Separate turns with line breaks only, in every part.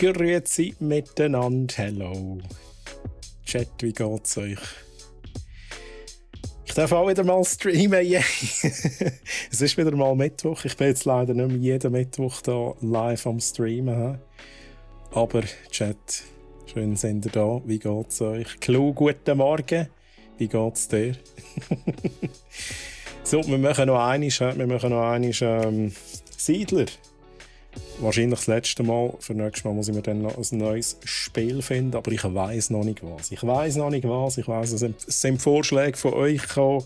Grüezi miteinander, hello. Chat, wie geht's euch? Ich darf auch wieder mal streamen, yeah. Es ist wieder mal Mittwoch. Ich bin jetzt leider nicht mehr jeden Mittwoch da live am Streamen. Aber Chat, schön sind ihr da. Wie geht's euch? Klu, guten Morgen. Wie geht's dir? So, wir machen noch einmal Siedler. Wahrscheinlich das letzte Mal. Für nächstes Mal muss ich mir dann noch ein neues Spiel finden. Aber ich weiss noch nicht was. Ich weiss, es sind Vorschläge von euch gekommen.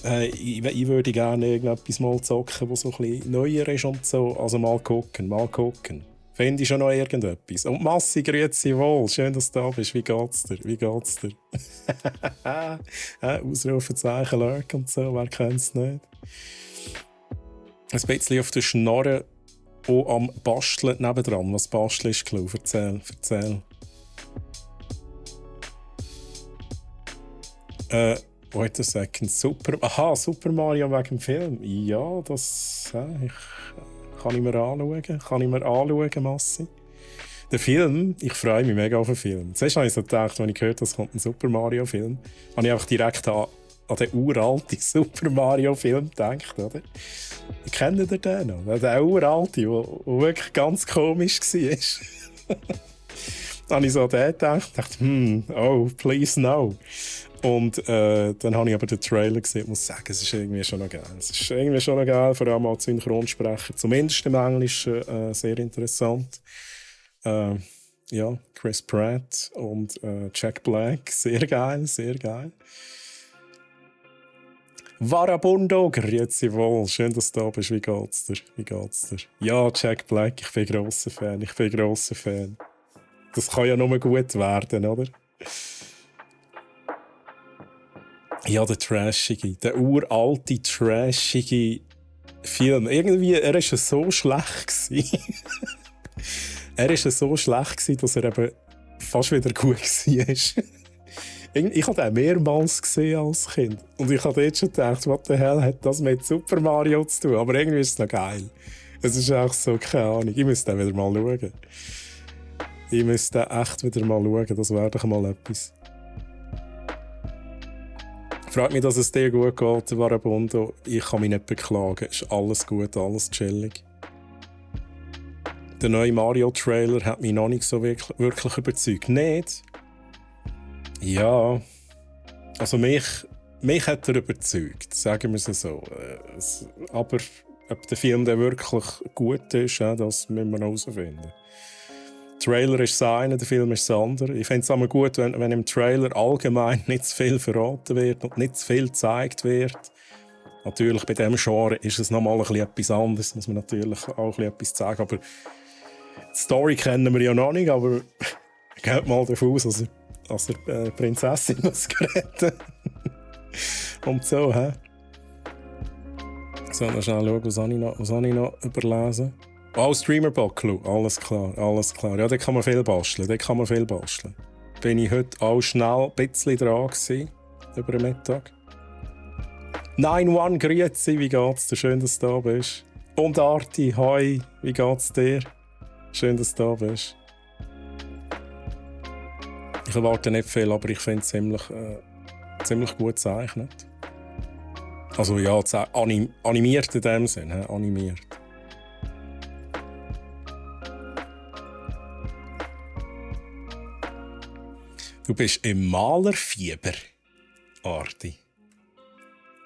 Ich würde gerne irgendetwas mal zocken, das so ein bisschen neuer ist und so. Also mal gucken. Finde ich schon noch irgendetwas. Und Massi, grüezi wohl. Schön, dass du da bist. Wie geht's dir? Ausrufezeichen, Lurk und so. Wer kennt's nicht? Ein bisschen auf der Schnorre. Auch am Basteln nebendran. Was bastelst du? Erzähl. Wait a second. Super Mario wegen dem Film. Ja, das kann ich mir anschauen, Massi. Der Film, ich freue mich mega auf den Film. Zuerst habe ich so gedacht, als ich gehört habe, es kommt ein Super Mario-Film, habe ich einfach direkt an den uralten Super Mario-Film gedacht, oder? Kennt ihr den noch? Der uralte, der wirklich ganz komisch war. Dann habe ich so an den gedacht, oh, please no. Und dann habe ich aber den Trailer gesehen und muss sagen, es ist irgendwie schon noch geil. Vor allem als Synchronsprecher. Zumindest im Englischen sehr interessant. Chris Pratt und Jack Black. Sehr geil. Varabundo, grüezi wohl. Schön, dass du da bist. Wie geht's dir? Ja, Jack Black, ich bin grosser Fan. Das kann ja nur gut werden, oder? Ja, der uralte, trashige Film. Irgendwie, er war so schlecht. Dass er eben fast wieder gut war. Ich habe den mehrmals gesehen als Kind. Und ich habe jetzt schon gedacht, what the hell hat das mit Super Mario zu tun? Aber irgendwie ist es noch geil. Es ist auch so, keine Ahnung. Ich müsste den wieder mal schauen. Das wäre doch mal etwas. Freut mich, dass es dir gut geht, Varabundo. Ich kann mich nicht beklagen. Ist alles gut, alles chillig. Der neue Mario-Trailer hat mich noch nicht so wirklich überzeugt. Nicht? Ja. Also mich hat er überzeugt, sagen wir es so. Aber ob der Film dann wirklich gut ist, das müssen wir noch herausfinden. Der Trailer ist das eine, der Film ist das andere. Ich finde es immer gut, wenn im Trailer allgemein nicht zu viel verraten wird und nicht zu viel gezeigt wird. Natürlich bei diesem Genre ist es nochmal etwas anderes, muss man natürlich auch etwas zeigen. Aber die Story kennen wir ja noch nicht, aber geht mal davon aus, dass er Prinzessin muss retten. Und so, hä? So, dann schnell schauen, was habe ich noch überlesen. Oh, Streamer-Backlou, alles klar. Ja, da kann man viel basteln. Bin ich heute auch schnell ein bisschen dran gewesen, über den Mittag. 9-1, grüezi, wie geht's dir? Schön, dass du da bist. Und Arti, hi, wie geht's dir? Schön, dass du da bist. Ich erwarte nicht viel, aber ich finde es ziemlich gut gezeichnet. Also ja, animiert in dem Sinn, animiert. Du bist im Malerfieber, Arti.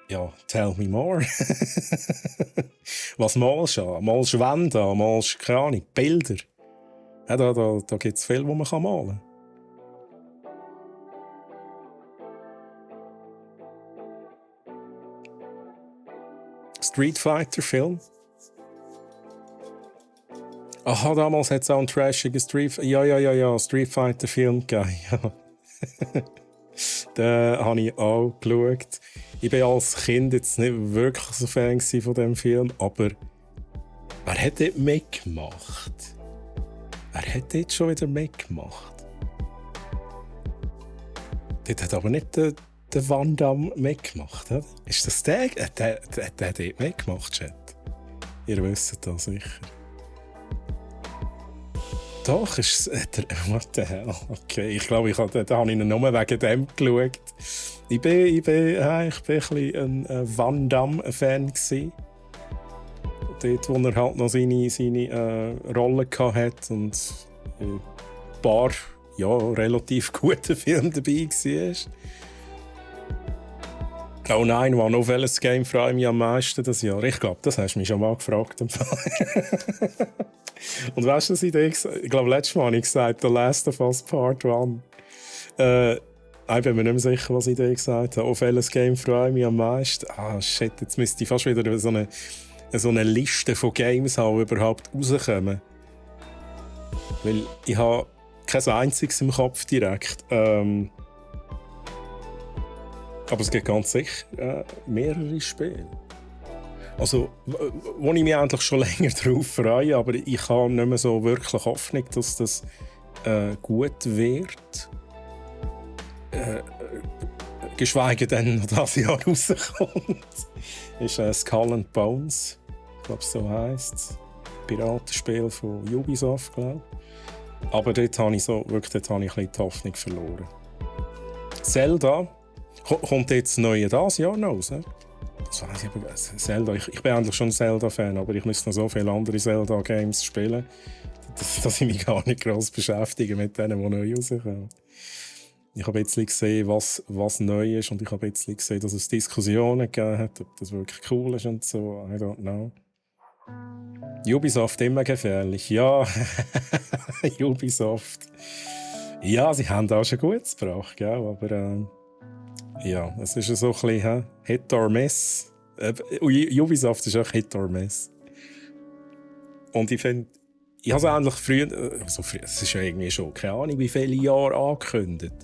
Ja, tell me more. Was malst du an? Malst du Wände an? Malst du, keine Ahnung, Bilder? Ja, da gibt es viel, die man malen kann. Street Fighter-Film? Aha, damals hat es auch einen trashigen Street Fighter-Film gegeben. Ja. Den habe ich auch geschaut. Ich war als Kind jetzt nicht wirklich so Fan von diesem Film, aber wer hat dort mitgemacht? Wer hat dort schon wieder mitgemacht? Dort hat aber nicht der Van Damme mitgemacht, oder? Ist das der? Der hat dort mitgemacht, Chat. Ihr wisst das sicher. Doch, ist what the hell? Okay, ich glaube, da habe ich ihn nur wegen dem geschaut. Ich bin ein bisschen ein Van Damme-Fan gsi. Dort, wo er halt noch seine Rolle hatte und ein paar relativ gute Filme dabei war. Oh nein, Mann, auf welches Game freue ich mich am meisten das Jahr? Ich glaube, das hast du mich schon mal gefragt. Und weißt du, was ich dir gesagt habe? Ich glaube, letztes Mal habe ich gesagt, The Last of Us Part 1. Ich bin mir nicht mehr sicher, was ich dir gesagt habe. Auf welches Game freue ich mich am meisten? Ah, shit, jetzt müsste ich fast wieder so eine Liste von Games haben, die überhaupt rauskommen. Weil ich habe kein einziges im Kopf direkt. Aber es gibt ganz sicher mehrere Spiele. Also, wo ich mich eigentlich schon länger darauf freue, aber ich habe nicht mehr so wirklich Hoffnung, dass das gut wird. Geschweige denn noch dieses Jahr rauskommt. Ist Skull and Bones. Ich glaube, so heisst es. Piratenspiel von Ubisoft, glaube ich. Aber dort habe ich ein bisschen die Hoffnung verloren. Zelda kommt jetzt neu dieses Jahr noch raus. Das weiss ich aber. Zelda, ich bin eigentlich schon ein Zelda-Fan, aber ich müsste noch so viele andere Zelda-Games spielen, dass ich mich gar nicht gross beschäftige mit denen, die neu rauskommen. Ich habe jetzt gesehen, was neu ist, und ich habe jetzt gesehen, dass es Diskussionen gegeben hat, ob das wirklich cool ist und so. I don't know. Ubisoft immer gefährlich. Ja, Ubisoft. Ja, sie haben auch schon Gutes gebracht, gell? Aber ja, es ist so ein bisschen Hit or Miss. Ubisoft ist auch Hit or Miss. Und ich finde, ich habe es eigentlich früher, es ist ja irgendwie schon keine Ahnung, wie viele Jahre angekündigt.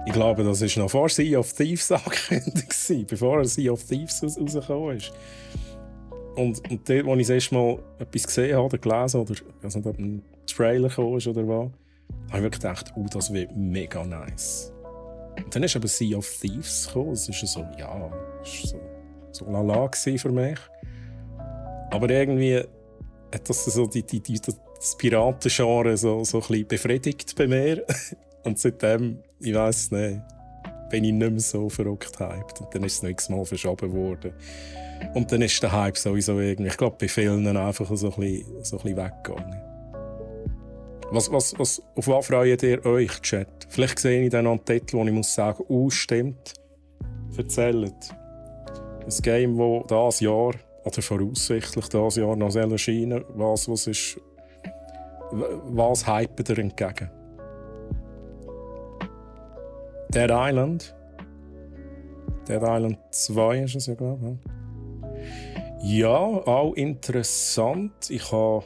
Ich glaube, das war noch vor Sea of Thieves angekündigt, bevor Sea of Thieves rausgekommen ist. Und dort, als ich das erste Mal etwas gesehen habe oder gelesen oder also ob ein Trailer gekommen ist oder was, habe ich wirklich gedacht, das wird mega nice. Und dann ist aber Sea of Thieves gekommen. Das war so, ja, so lala für mich. Aber irgendwie hat das so das Piratengenre so ein bisschen befriedigt bei mir. Und seitdem, ich weiss nicht, bin ich nicht mehr so verrückt hyped. Und dann ist es noch x-mal verschoben worden. Und dann ist der Hype sowieso irgendwie, ich glaube, bei vielen einfach so ein bisschen weggegangen. Auf was freut ihr euch, Chat? Vielleicht sehe ich dann einen Titel, wo ich muss sagen, stimmt. Erzählt. Ein Game, das dieses Jahr, oder voraussichtlich dieses Jahr noch erscheinen soll. Was hypt ihr entgegen? Dead Island 2 ist es ja, glaube ich. Ja, auch interessant. Ich bin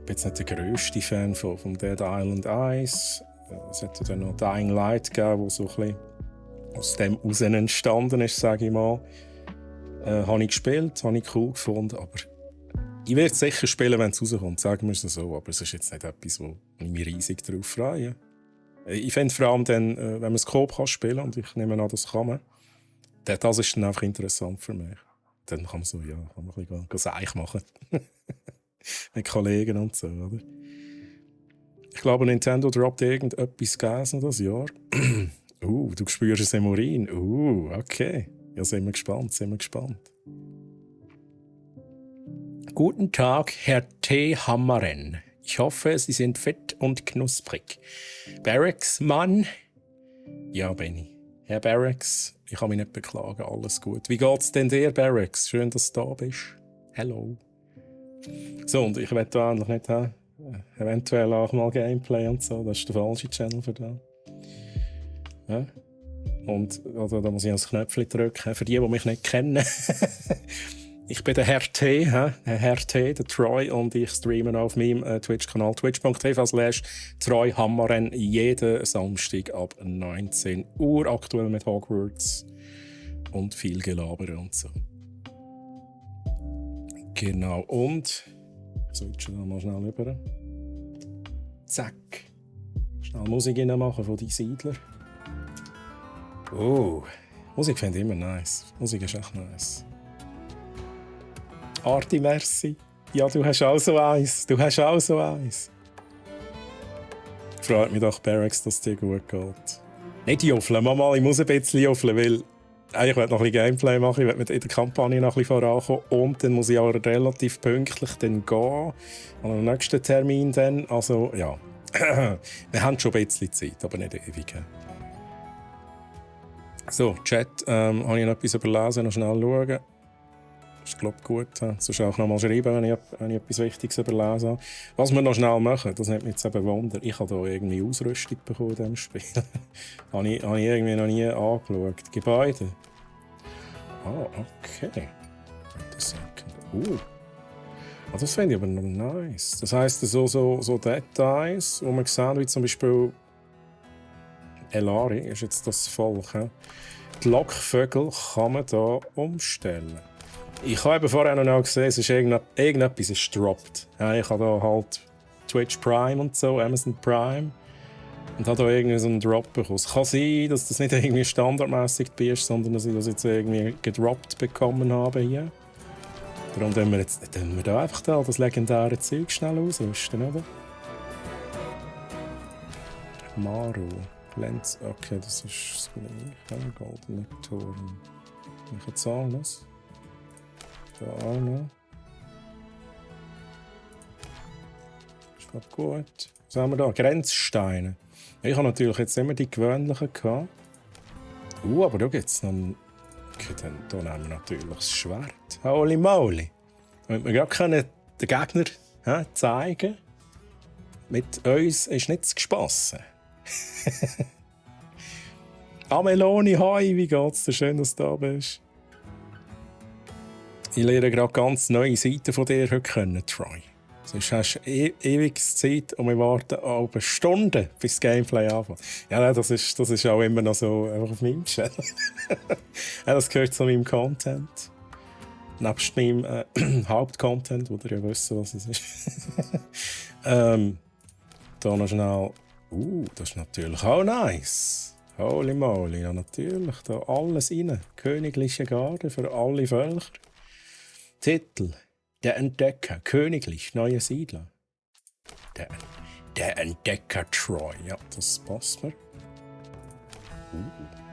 jetzt nicht der grösste Fan von Dead Island 1. Es hat dann noch Dying Light gegeben, wo so ein bisschen aus dem heraus entstanden ist, sage ich mal. Habe ich gespielt, habe ich cool gefunden, aber ich werde es sicher spielen, wenn es rauskommt, sagen wir es so. Aber es ist jetzt nicht etwas, wo ich mich riesig darauf freue. Ich finde vor allem dann, wenn man es Coop spielen kann, und ich nehme an, das kann man, das ist dann einfach interessant für mich. Dann kann man so, ja, kann man ein bisschen Seich machen. Mit Kollegen und so, oder? Ich glaube, Nintendo droppt irgendetwas gelesen das Jahr. Du spürst es im Urin. Okay. Ja, sind wir gespannt. Guten Tag, Herr T. Hammeren. Ich hoffe, Sie sind fit und knusprig. Barracks, Mann? Ja, Benny. Herr Barracks, ich kann mich nicht beklagen, alles gut. Wie geht's denn dir, Barracks? Schön, dass du da bist. Hello. So, und ich will da eigentlich nicht haben. Eventuell auch mal Gameplay und so. Das ist der falsche Channel für das. Ja? Und da muss ich ans Knöpfchen drücken. Für die mich nicht kennen. Ich bin der Herr T, der Troy, und ich streame auf meinem Twitch-Kanal twitch.tv/TroyHammeren jeden Samstag ab 19 Uhr, aktuell mit Hogwarts und viel Gelaber und so. Genau, und switchen wir mal schnell rüber. Zack. Schnell Musik machen von die Siedler. Musik finde ich immer nice. Musik ist echt nice. Arti, merci. Ja, du hast auch so eins. Freut mich doch, Barracks, dass es dir gut geht. Nicht juffeln, Mama, ich muss ein bisschen juffeln, weil ich will noch ein bisschen Gameplay machen, ich will mit in der Kampagne noch ein bisschen vorankommen und dann muss ich auch relativ pünktlich dann gehen. An den nächsten Termin dann, also ja. Wir haben schon ein bisschen Zeit, aber nicht ewig. So, Chat, habe ich noch etwas überlesen, noch schnell schauen. Ich glaube gut. Sonst auch noch mal schreiben, wenn ich etwas Wichtiges überlesen habe. Was wir noch schnell machen, das nimmt mich jetzt eben Wunder. Ich habe hier irgendwie Ausrüstung bekommen in diesem Spiel. habe ich irgendwie noch nie angeschaut. Gebäude. Ah, okay. Das finde ich aber noch nice. Das heisst, so Details, die man sieht, wie zum Beispiel Elari, ist jetzt das Volk. Die Lockvögel kann man hier umstellen. Ich habe eben vorher noch gesehen, es ist irgendetwas ist gedroppt. Ja, ich habe hier halt Twitch Prime und so, Amazon Prime. Und habe hier irgendwie so einen Drop bekommen. Es kann sein, dass das nicht irgendwie standardmäßig ist, sondern dass ich das jetzt irgendwie gedroppt bekommen habe hier. Darum tun wir da einfach das legendäre Zeug schnell ausrüsten, oder? Maru. Lenz. Okay, das ist das gleiche. Goldene Turm. Welche Zahl das? Da auch noch. Ist glaube gut. Was haben wir da? Grenzsteine. Ich habe natürlich jetzt immer die gewöhnlichen gehabt. Aber da gibt es noch einen. Okay, dann nehmen wir natürlich das Schwert. Holy moly! Damit wir gerade den Gegner zeigen können. Mit uns ist nichts gespassen. Ameloni, hi, wie geht's dir? Schön, dass du da bist. Ich lerne gerade ganz neue Seiten von dir heute kennen, Troy. Sonst hast du ewig Zeit und wir warten eine Stunde, bis das Gameplay anfängt. Ja, das ist auch immer noch so auf meinem Channel. Ja, das gehört zu meinem Content. Nebst meinem Hauptcontent, wo ihr ja wisst, was es ist. Da noch schnell. Das ist natürlich auch nice. Holy moly, ja natürlich. Da alles rein. Königliche Garde für alle Völker. Titel. Der Entdecker. Königlich. Neue Siedler. Der Entdecker Troy. Ja, das passt mir.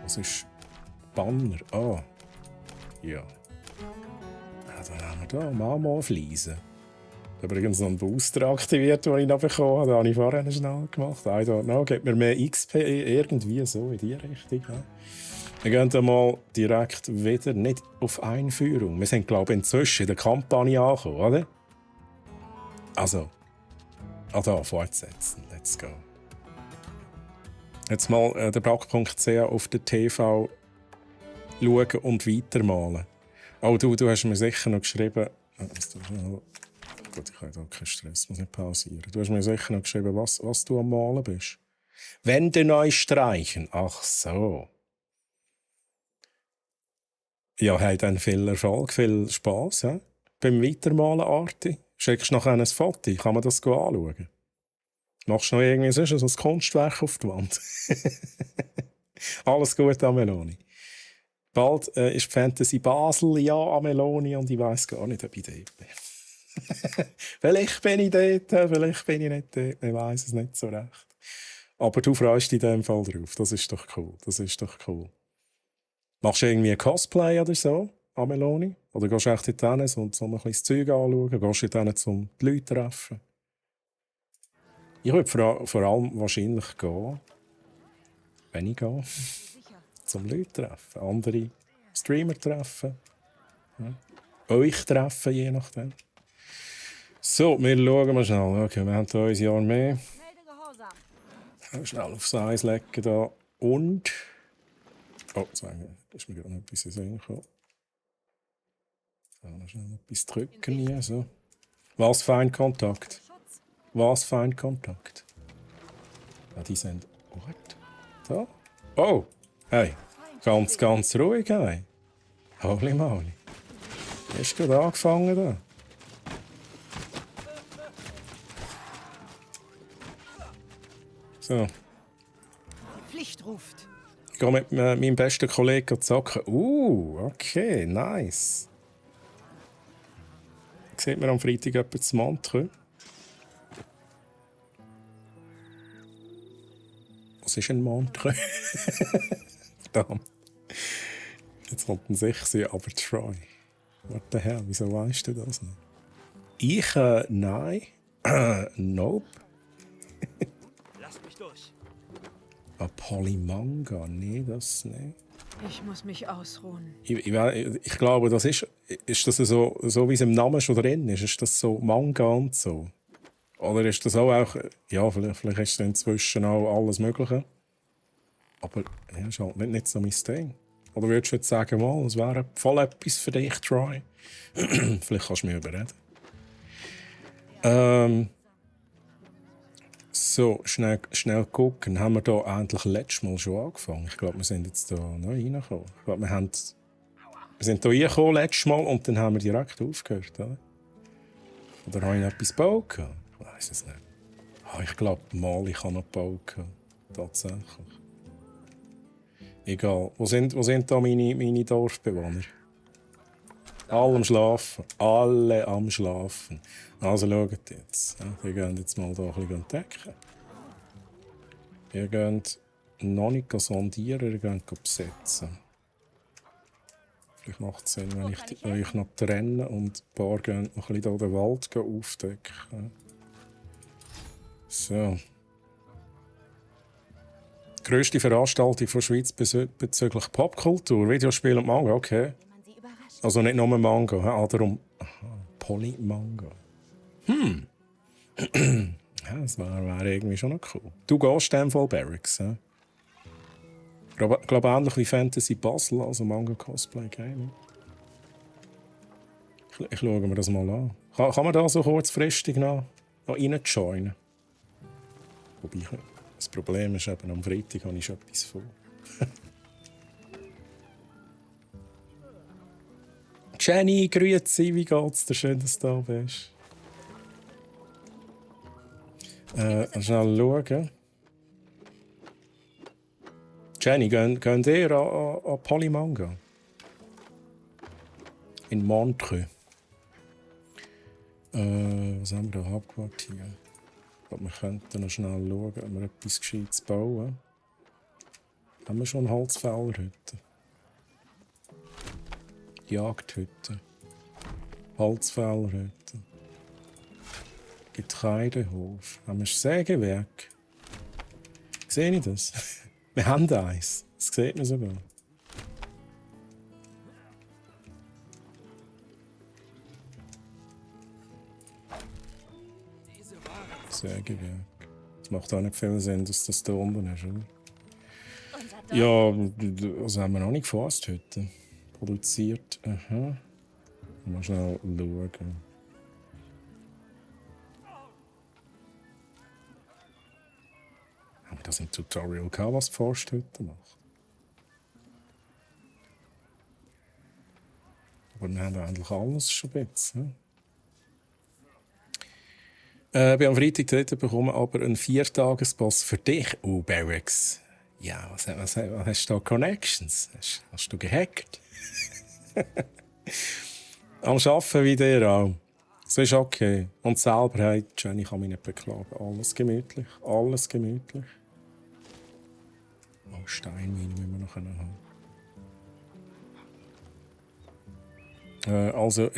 Was ist Banner? Ah. Ja. Dann haben wir da Marmorfliesen. Übrigens noch einen Booster aktiviert, den ich noch bekommen habe. Den habe ich vorher schnell gemacht. I don't know. Gibt mir mehr XP irgendwie so in die Richtung. Ja. Wir gehen dann mal direkt wieder nicht auf Einführung. Wir sind, glaube ich, inzwischen in der Kampagne angekommen, oder? Also, da fortsetzen. Let's go. Jetzt mal den Brack.ch auf der TV schauen und weitermalen. Oh, du hast mir sicher noch geschrieben. Gut, ich habe da keinen Stress, muss nicht pausieren. Du hast mir sicher noch geschrieben, was du am Malen bist. Wände neu streichen. Ach so. Ja, hey, dann viel Erfolg, viel Spass, ja? Beim Weitermalen, Arti. Schickst du nachher ein Foto, kann man das anschauen. Machst du noch irgendwie so ein Kunstwerk auf die Wand. Alles gut, Ameloni. Bald ist Fantasy Basel, ja, Ameloni, und ich weiss gar nicht, ob ich dort bin. Vielleicht bin ich dort, vielleicht bin ich nicht dort, ich weiss es nicht so recht. Aber du freust dich in dem Fall drauf, das ist doch cool, Machst du irgendwie ein Cosplay oder so, Ameloni? Oder gehst du echt in Tennis und so ein bisschen das Zeug anschauen? Gehst du in Tennis, um die Leute zu treffen? Ich würde vor allem wahrscheinlich gehen, wenn ich gehe, zum Leute treffen, andere Streamer treffen, ja. Euch treffen, je nachdem. So, wir schauen mal schnell. Okay, wir haben hier unsere Armee. Schnell aufs Eis legen da. Und. Oh, sagen, ist mir gerade noch etwas in den Sinn gekommen. Noch schnell etwas drücken hier. So. Was Feindkontakt. Was Feindkontakt. Ja, die sind. What? Da? Oh! Hey! Ganz ruhig, hey! Holy moly! Hast du gerade angefangen da? So.
Pflicht ruft.
Ich gehe mit meinem besten Kollegen zocken. Okay, nice. Sieht man am Freitag etwa das Montreux? Was ist ein Montreux? Verdammt. Jetzt kommt ein 6, aber Troy. What the hell, wieso weißt du das nicht? Ich, nein. Nope.
Lasst mich durch.
Ein Polymanga, nee, das nicht.
Ich muss mich ausruhen.
Ich glaube, das ist das so wie es im Namen schon drin ist? Ist das so Manga und so? Oder ist das auch ja, vielleicht ist es inzwischen auch alles Mögliche. Aber ja, ist halt nicht so mein Ding. Oder würdest du jetzt sagen, mal, das wäre voll etwas für dich, Troy? Vielleicht kannst du mich überreden. So, schnell gucken. Haben wir da endlich letztes Mal schon angefangen? Ich glaube, wir sind jetzt da neu reingekommen. Ich glaube, wir sind hier reingekommen letztes Mal und dann haben wir direkt aufgehört. Oder habe ich noch etwas gebaut? Ich weiss es nicht. Ich glaube, mal ich habe noch gebaut. Tatsächlich. Egal. Wo sind da meine Dorfbewohner? Alle am Schlafen. Alle am Schlafen. Also schaut jetzt. Wir gehen jetzt mal hier ein bisschen entdecken. Wir gehen noch nicht sondieren, wir gehen besetzen. Vielleicht macht es Sinn, wenn ich euch noch trenne und ein paar gehen noch ein bisschen den Wald aufdecken. So. Die grösste Veranstaltung der Schweiz bezüglich Popkultur, Videospiele und Manga, okay. Also nicht nur Manga, darum Polymanga. Ja, das wäre irgendwie schon noch cool. Du gehst in dem Fall Barracks, ja? Ich glaube ähnlich wie Fantasy Basel, also Manga-Cosplay Gaming. Ich schaue mir das mal an. Kann man da so kurzfristig noch reinjoinen? Wobei, das Problem ist eben, am Freitag habe ich schon etwas vor. Jenny, grüezi, wie geht's dir? Schön, dass du da bist. Schnell schauen. Jenny, gehen ihr an Polymanga? In Montreux. Was haben wir da? Hauptquartier. Ich glaube, wir könnten noch schnell schauen, ob wir etwas Gescheites bauen. Haben wir schon Holzfällerhütten? Jagdhütten. Holzfällerhütten. Getreidehof. Haben wir ein Sägewerk? Sehe ich das? Wir haben eins. Das sieht man sogar. Sägewerk. Es macht auch nicht viel Sinn, dass das da unten ist, oder? Ja, also haben wir noch nicht Forsthütten produziert. Aha. Mal schnell schauen. Haben wir das im Tutorial gehabt, was die Forsthütte macht? Aber wir haben eigentlich alles schon ein bisschen. Bei am Freitag dritte bekommen aber einen 4-Tages-Pass für dich. Oh, Barracks. Ja, was hast du da Connections? Hast du gehackt? Am Arbeiten wie dir auch. Das ist okay. Und selber, hey, Jenny kann mich nicht beklagen. Alles gemütlich. Alles gemütlich. Oh, Steinmine müssen wir noch haben. Also,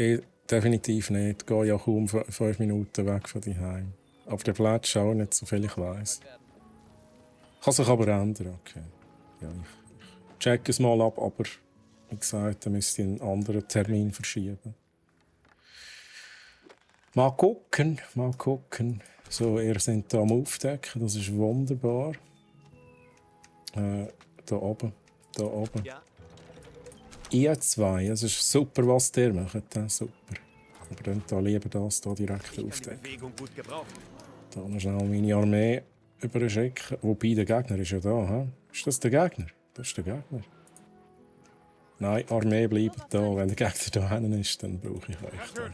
definitiv nicht. Ich gehe ja kaum 5 Minuten weg von daheim. Auf der Platz auch nicht, so viel ich weiss. Kann sich aber ändern, okay. Ja, ich check es mal ab, aber wie gesagt, dann müsste ich einen anderen Termin verschieben. Mal gucken. So, ihr seid hier am Aufdecken, das ist wunderbar. Da oben.
Ja.
Ihr zwei, es ist super, was ihr macht. Super. Aber dann da lieber das hier direkt aufdecken.
Bewegung gut gebrauchen.
Da noch schnell meine Armee überschicken. Wobei, der Gegner ist ja da. He? Ist das der Gegner? Das ist der Gegner. Nein, Armee bleibt da. Wenn der Gegner da hinten ist, dann brauche ich euch da.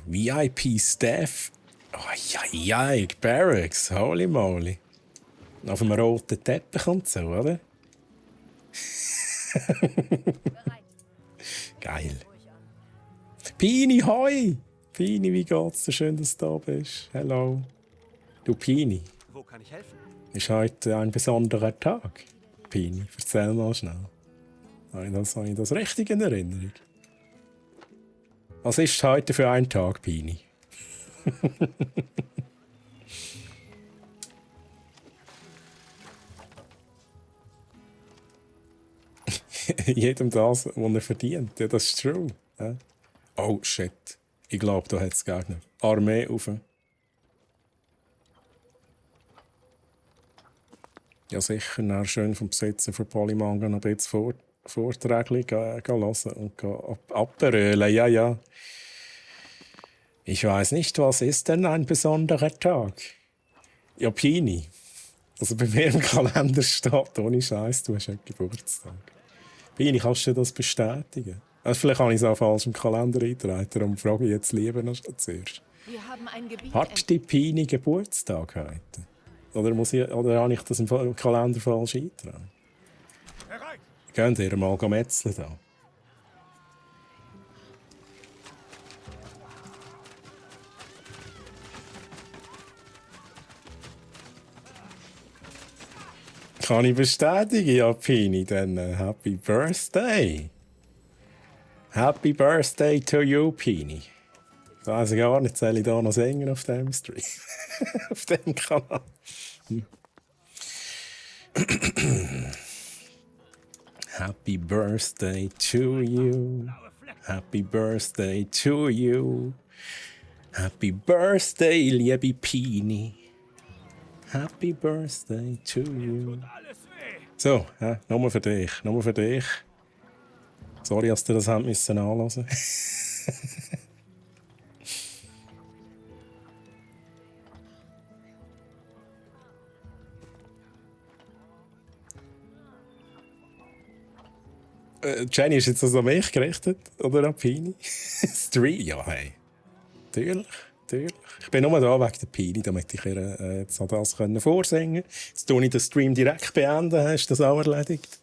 VIP-Staff. Oh, Barracks, holy moly. Auf einem roten Teppich und so, oder? Geil. Pini, hoi! Pini, wie geht's dir? Schön, dass du da bist. Hallo. Du Pini,
Wo kann ich helfen?
ist heute ein besonderer Tag. Pini, erzähl mal schnell. Habe ich das richtig in Erinnerung? Was ist heute für ein Tag, Pini? Jedem das, was er verdient. Ja, das ist true. Ja. Oh, shit. Ich glaube, da hat es Gegner. Armee rauf. Ja, sicher. Dann schön vom Besitzer von Polymanga noch ein bisschen Vorträge hören und abberölen. Ja, ja. Ich weiß nicht, was ist denn ein besonderer Tag? Ja, Pini. Also bei mir im Kalender steht, ohne Scheiß, du hast einen Geburtstag. Pini, kannst du das bestätigen? Also vielleicht habe ich es auch falsch im Kalender eingetragen, darum frage ich jetzt lieber noch zuerst.
Wir haben ein Gebiet.
Hat die Pini Geburtstag heute? Oder habe ich das im Kalender falsch eingetragen?
Bereit!
Könnt ihr mal metzeln da? Kann ich bestätigen, ja, Pini, dann Happy Birthday! Happy Birthday to you, Pini! Ich weiss gar nicht, soll ich da noch singen auf dem Stream? Auf dem Kanal. Happy Birthday to you. Happy Birthday to you. Happy Birthday, liebe Pini. Happy Birthday to you. So, nur für dich, nur für dich. Sorry, dass du das anhören müssen. Jenny, ist jetzt also an mich gerichtet? Oder an Pini? Stream? Ja, hey. Natürlich. Ich bin nur da wegen der Pini, damit ich ihr jetzt noch das vorsingen konnte. Jetzt tue ich den Stream direkt beenden. Hast du das auch erledigt?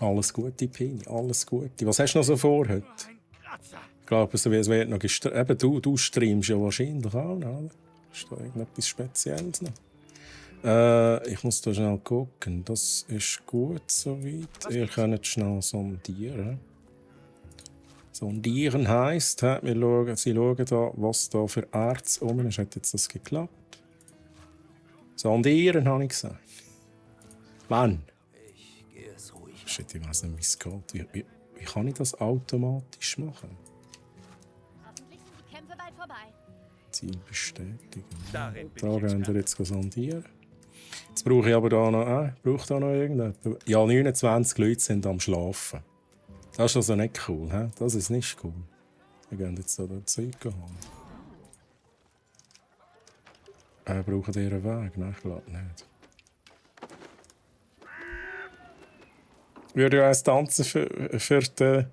Alles Gute, Pini. Alles Gute. Was hast du noch so vor heute? Ich glaube, es wird noch eben, du streamst ja wahrscheinlich auch noch, oder? Ist da irgendetwas Spezielles noch? Ich muss da schnell gucken. Das ist gut soweit. Ihr könnt schnell sondieren. Sondieren heisst, sie schauen da, was da für Erz um ist. Hat jetzt das geklappt? Sondieren, habe ich gesagt. Wann?
Ich gehe es ruhig.
Shit, ich weiß nicht, wie es geht. Wie kann ich das automatisch machen?
Hoffentlich sind die Kämpfe bald vorbei.
Ziel bestätigen.
Darin bin
Da
ich
gehen wir
Experte.
jetzt sondieren. Jetzt brauche ich aber da noch irgendjemand. Ja, 29 Leute sind am Schlafen. Das ist also nicht cool. He? Das ist nicht cool. Wir gehen jetzt da Zeug holen. Brauchen die einen Weg? Nein, ich glaube nicht. Würde ja erst tanzen für den...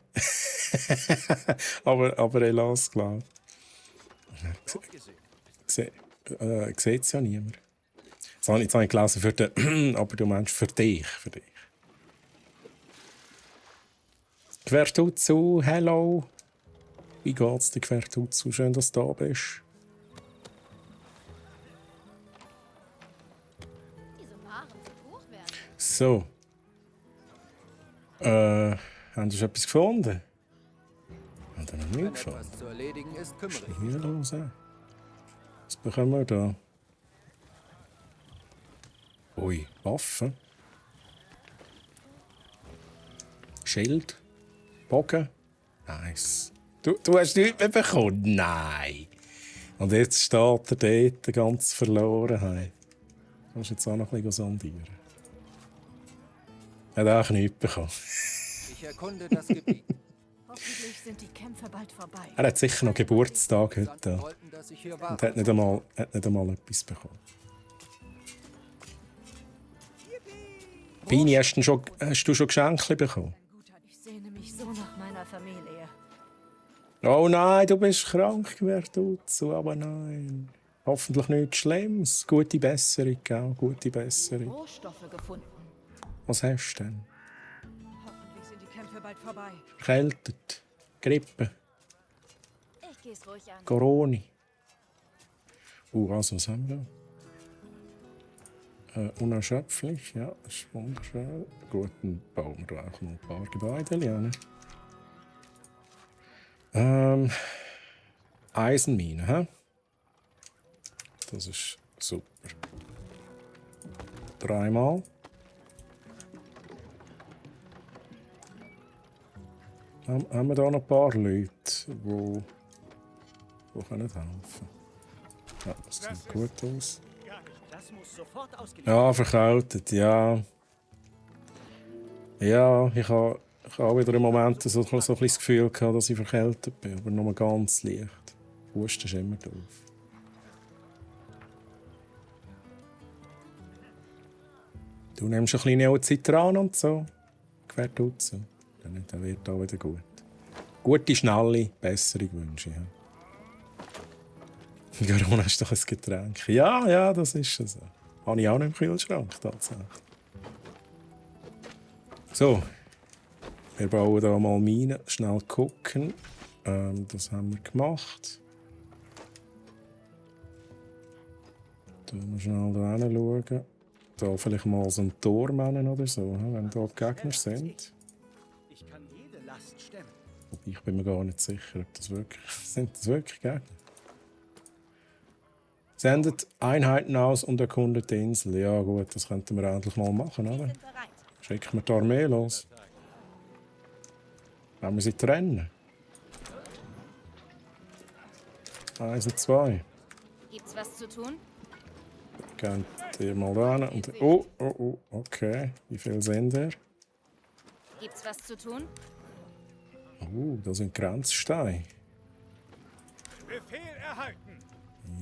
aber ich lasse glaube ich. Sieht es ja niemand. Jetzt habe ich gelesen für den... aber du meinst für dich. Quertutzu, hello. Wie geht's dir, Quertutzu? Schön, dass du da bist.
Diese Waren sind hochwertig.
So. Haben Sie etwas gefunden? Haben Sie noch
Wenn
nichts gefunden?
etwas zu erledigen ist, kümmere
Was
ich
ist
mich.
hier los? Was bekommen wir da? Ui, Waffen. Schild. Bogen. Nice. Du hast nichts mehr bekommen? Nein. Und jetzt steht er dort ganz verloren. Hey. Du musst jetzt auch noch ein bisschen sondieren. Er hat auch nichts bekommen.
Ich erkunde das Gebiet.
Hoffentlich sind die Kämpfe bald vorbei.
Er hat sicher noch Geburtstag heute.
Sandten wollten, dass ich hier war.
Und hat nicht einmal etwas bekommen. Bini, hast du schon Geschenke bekommen?
Ein guter, ich sehne mich so nach meiner Familie.
Oh nein, du bist krank, Quertutzu, aber nein. Hoffentlich nichts Schlimmes. Gute Besserung, gell? Gute Besserung.
Rohstoffe gefunden.
Was hast du denn?
Hoffentlich sind die Kämpfe bald vorbei.
Erkältet? Grippe?
Ich geh's ruhig an.
Coroni. Also, was haben wir da? Unerschöpflich, ja, das ist wunderschön. Gut, dann bauen wir da auch noch ein paar Gebäude. Ne? Eisenmine, hä? Das ist super. 3-mal. Haben wir da noch ein paar Leute, die können helfen. Ja, das sieht gut aus.
Das muss sofort ausgeliefert
Ja, verkältet, ja. Ja, ich habe auch wieder im Moment so ein bisschen das Gefühl gehabt, dass ich verkältet bin, aber nur ganz leicht. Husten ist immer drauf. Du nimmst ein bisschen Neocitran und so. Quer tut so. Dann wird auch wieder gut. Gute, schnelle Besserung wünsche ich. Ja. Corona ist doch ein Getränk. Ja, das ist so. Habe ich auch noch im Kühlschrank, tatsächlich. So. Wir bauen hier mal Minen. Schnell gucken. Das haben wir gemacht. Schauen wir schnell da hinschauen. Da vielleicht mal so ein Tor machen oder so, wenn da Gegner sind.
Ich kann jede Last stemmen.
Ich bin mir gar nicht sicher, ob das wirklich, sind das wirklich Gegner. Sendet Einheiten aus und erkundet die Insel. Ja gut, das könnten wir endlich mal machen, oder?
Sind bereit.
Schicken wir die Armee los. Wollen wir sie trennen? 1 und 2.
Gibt's was zu tun?
Geht ihr mal ran und... Oh, okay. Wie viel sind ihr?
Gibt's was zu tun?
Da sind Grenzsteine.
Befehl erhalten.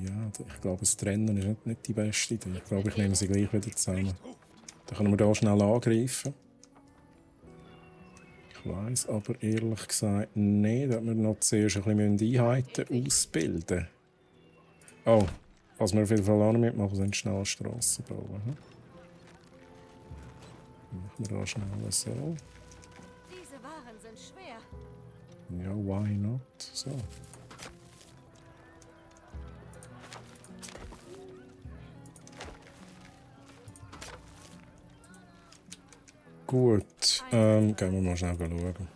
Ja, ich glaube, das Trennen ist nicht die beste Idee. Ich glaube, ich nehme sie gleich wieder zusammen. Dann können wir hier schnell angreifen. Ich weiss aber ehrlich gesagt nicht, dass wir noch zuerst ein bisschen Einheiten ausbilden müssen. Oh, was wir auf jeden Fall auch noch mitmachen, sind schnell Strassen bauen. Machen wir da schnell so.
Diese Waren sind schwer.
Ja, why not? So. Gut, gehen wir mal schnell schauen.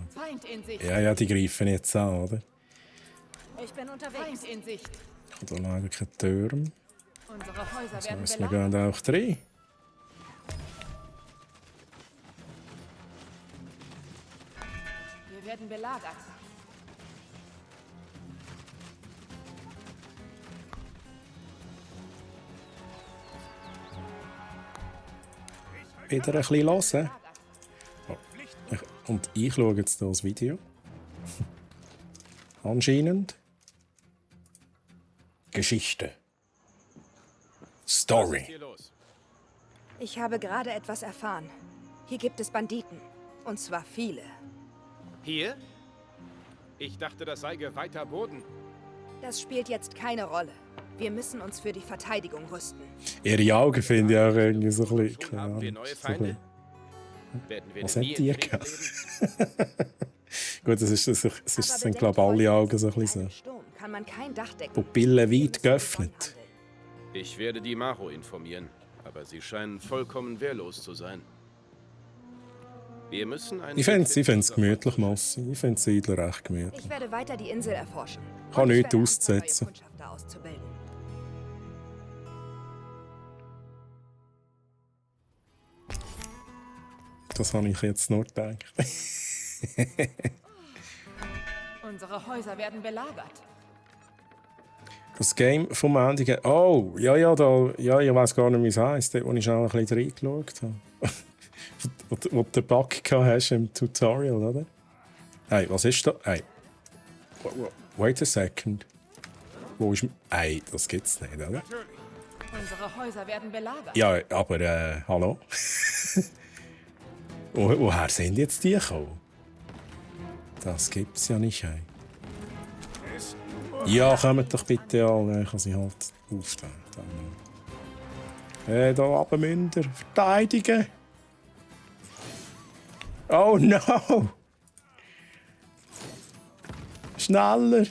Feind in Sicht.
Ja, die greifen jetzt an, oder?
Ich bin unterwegs. Feind in Sicht.
Ich habe da leider keine Türme.
Unsere Häuser
Das
werden
heisst, wir
belagert.
gehen auch rein.
Wir werden belagert.
Wieder ein bisschen hören. Und ich schaue jetzt hier das Video. Anscheinend. Geschichte. Story.
Hier los.
Ich habe gerade etwas erfahren. Hier gibt es Banditen. Und zwar viele.
Hier? Ich dachte, das sei geweihter Boden.
Das spielt jetzt keine Rolle. Wir müssen uns für die Verteidigung rüsten.
Ihre Augen finde ich auch irgendwie so ein bisschen.
Schon
keine
haben wir
Ahnung,
neue
so ein
Feinde?
bisschen-
Werden wir
Was
denn
habt
nie
ihr
in Frieden
gehabt?
leben?
Gut, das sind, glaube ich, alle Augen so ein bisschen so.
Sturm kann man kein Dach decken.
Pupillen weit geöffnet.
Ich werde die Maro informieren, aber sie scheinen vollkommen wehrlos zu sein. Wir müssen einen...
Ich finde es gemütlich, Massi. Ich finde Siedler recht gemütlich.
Ich werde weiter die Insel erforschen.
Kann
Und ich
nichts
werde
auszusetzen.
anfangen, neue Kundschafter auszubilden.
Das habe ich jetzt nur gedacht.
Unsere Häuser werden belagert.
Das Game vom Ende. Oh, ja, ich weiß gar nicht, wie es heisst. Dort, wo ich schon ein bisschen reingeschaut habe. wo du den Bug gehabt hast im Tutorial, oder? Hey, was ist da? Hey. Wait a second. Wo ist... Hey, das gibt's nicht, oder?
Unsere Häuser werden belagert.
Ja, aber, hallo? Woher sind jetzt die gekommen? Das gibt's ja nicht, hey. Ja, kommt doch bitte an, ich kann sie halt aufstellen. Da oben müsst ihr verteidigen. Oh no! Schneller!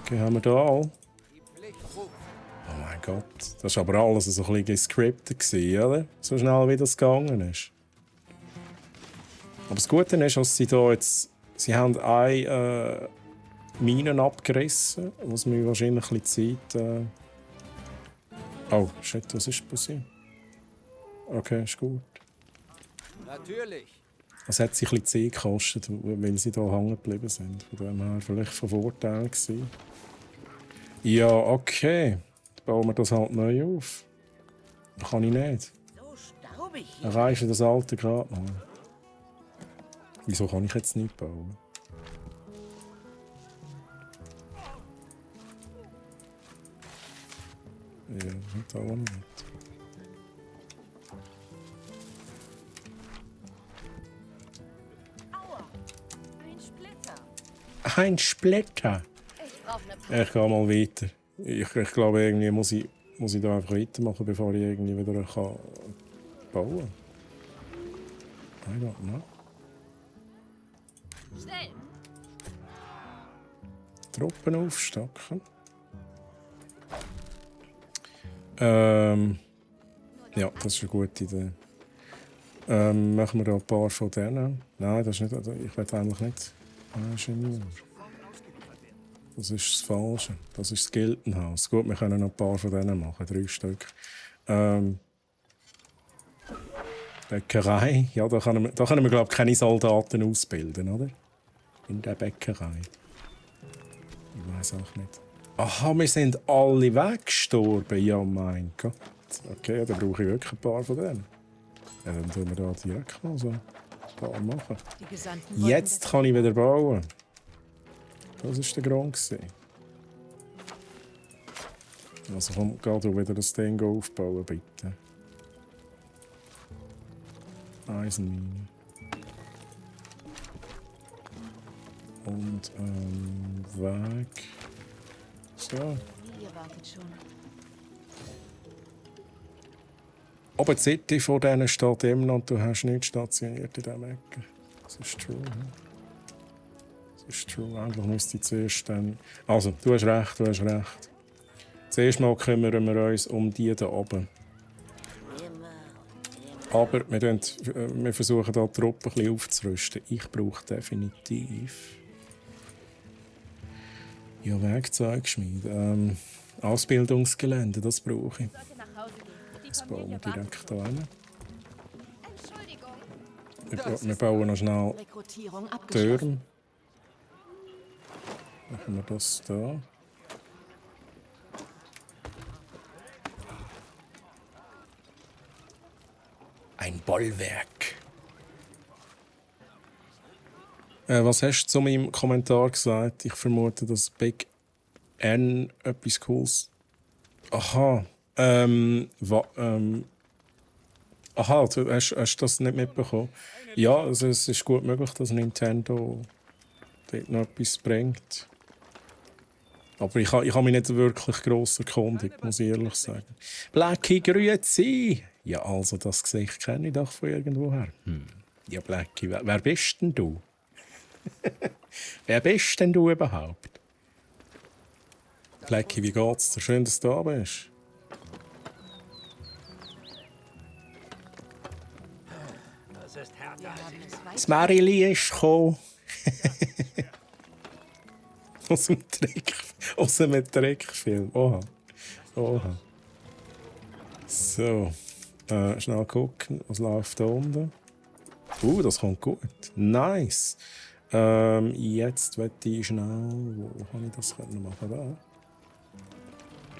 Okay, haben wir da all?
Die Pflicht ruft.
Oh mein Gott. Das war aber alles so ein bisschen gescriptet, gewesen, oder? So schnell wie das gegangen ist. Aber das Gute ist, dass sie da jetzt... Sie haben eine Minen abgerissen, was mir wahrscheinlich ein bisschen Zeit... Oh, shit, was ist passiert? Okay, ist gut.
Natürlich.
Es hat sich ein bisschen Zeit gekostet, weil sie hier hängen geblieben sind. Von dem her vielleicht von Vorteil gewesen. Ja, okay. Dann bauen wir das halt neu auf. Das kann ich nicht.
So staubig hier.
Dann weisst du das alte gerade noch. Wieso kann ich jetzt nicht bauen? Ja, da auch nicht.
Aua! Ein Splitter.
Ein Splitter!
Ich brauche eine Pause.
Ich gehe mal weiter. Ich glaube, irgendwie muss ich da einfach weitermachen, bevor ich irgendwie wieder bauen kann. I don't know.
Schnell!
Truppen aufstocken. Ja, das ist eine gute Idee. Machen wir da ein paar von denen. Nein, das ist nicht. Ich will eigentlich nicht Ingenieur. Das ist das Falsche. Das ist das Gildenhaus. Gut, wir können noch ein paar von denen machen. 3 Stück. Bäckerei. Ja, da können wir glaube ich, keine Soldaten ausbilden, oder? In der Bäckerei. Ich weiß auch nicht. Aha, wir sind alle weggestorben. Ja, mein Gott. Okay, dann brauche ich wirklich ein paar von denen. Ja, dann tun wir da direkt mal so ein paar machen.
Die Gesandten wollten
Jetzt kann ich wieder bauen. Das war der Grund. Also komm, geh du wieder das Ding aufbauen, bitte. Eisenmine. Und Weg. So.
Ihr wartet schon.
Aber die City von denen steht immer noch und du hast nicht stationiert in diesem Ecke. Das ist true. Das ist true. Eigentlich müsste ich zuerst dann... Also, du hast recht. Zuerst mal kümmern wir uns um die da oben. Aber wir versuchen da die Truppe ein bisschen aufzurüsten. Ich brauche definitiv... Ja, Werkzeugschmiede. Ausbildungsgelände, das brauche ich.
Sollte nach Hause gehen. Die
Das bauen wir
Familie wartet
direkt
schon.
hier hin.
Entschuldigung.
Wir bauen noch schnell
Rekrutierung abgeschlossen.
Türme. Machen wir das da. Ein Bollwerk. Was hast du zu meinem Kommentar gesagt? Ich vermute, dass Big N etwas Cooles. Aha. Aha, du hast das nicht mitbekommen? Ja, also es ist gut möglich, dass Nintendo dort noch etwas bringt. Aber ich habe mich nicht wirklich gross erkundigt, muss ich ehrlich sagen. Blackie, grüezi! Ja, also das Gesicht kenne ich doch von irgendwoher. Ja, Blackie, wer bist denn du? Wer bist denn du überhaupt? Blackie, wie geht's dir? Schön, dass du da bist.
Das ist härter.
Wir haben es weit.
Das Marili ist gekommen. Aus einem Trickfilm. Oha. So. Schnell gucken, was läuft da unten. Das kommt gut. Nice. Jetzt möchte ich schnell... Wo kann ich das machen? Da.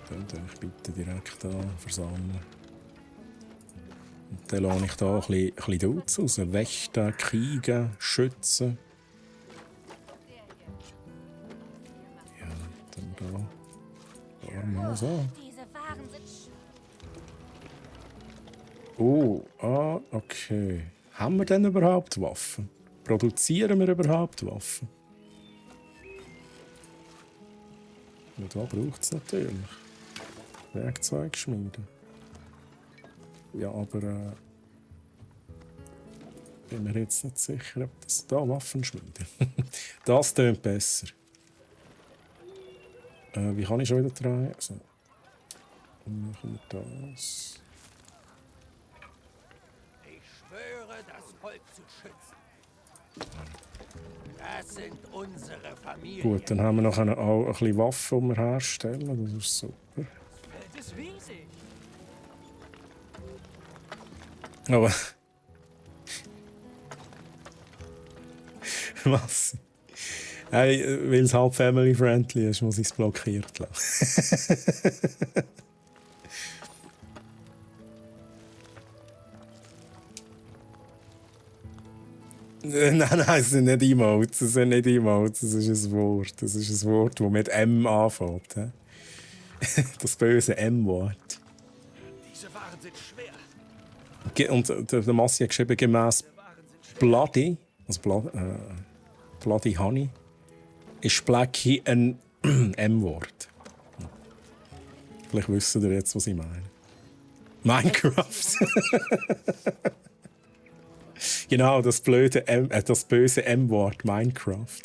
Könnt ihr euch bitte direkt da versammeln. Und dann lasse ich da ein bisschen Dudes raus. Wächter, Krieger, Schützen. Ja, dann da. Mal so.
Diese Waren sind
Okay. Haben wir denn überhaupt Waffen? Produzieren wir überhaupt Waffen? Und da braucht es natürlich. Werkzeugschmiede. Ja, aber Bin mir jetzt nicht sicher, ob das da Waffenschmiede. Das tönt besser. Wie kann ich schon wieder drehen? Also, dann machen wir das.
Ich schwöre, das Volk zu schützen. Das sind unsere Familien.
Gut, dann haben wir noch auch ein bisschen Waffen, die wir herstellen. Das ist super.
Das ist riesig.
Aber... Was? Hey, weil es halt family-friendly ist, muss ich es blockiert lassen. Nein, es sind nicht Emotes. Es sind nicht Emotes. Das ist ein Wort. Das ist ein Wort, das mit M anfängt. He? Das böse M-Wort.
Diese Waren sind schwer.
Und der Massi hat geschrieben, gemäss Bloody, also Bloody Honey, ist Blackie ein M-Wort. Vielleicht wissen ihr jetzt, was ich meine. Minecraft. Genau, das blöde das böse M-Wort Minecraft.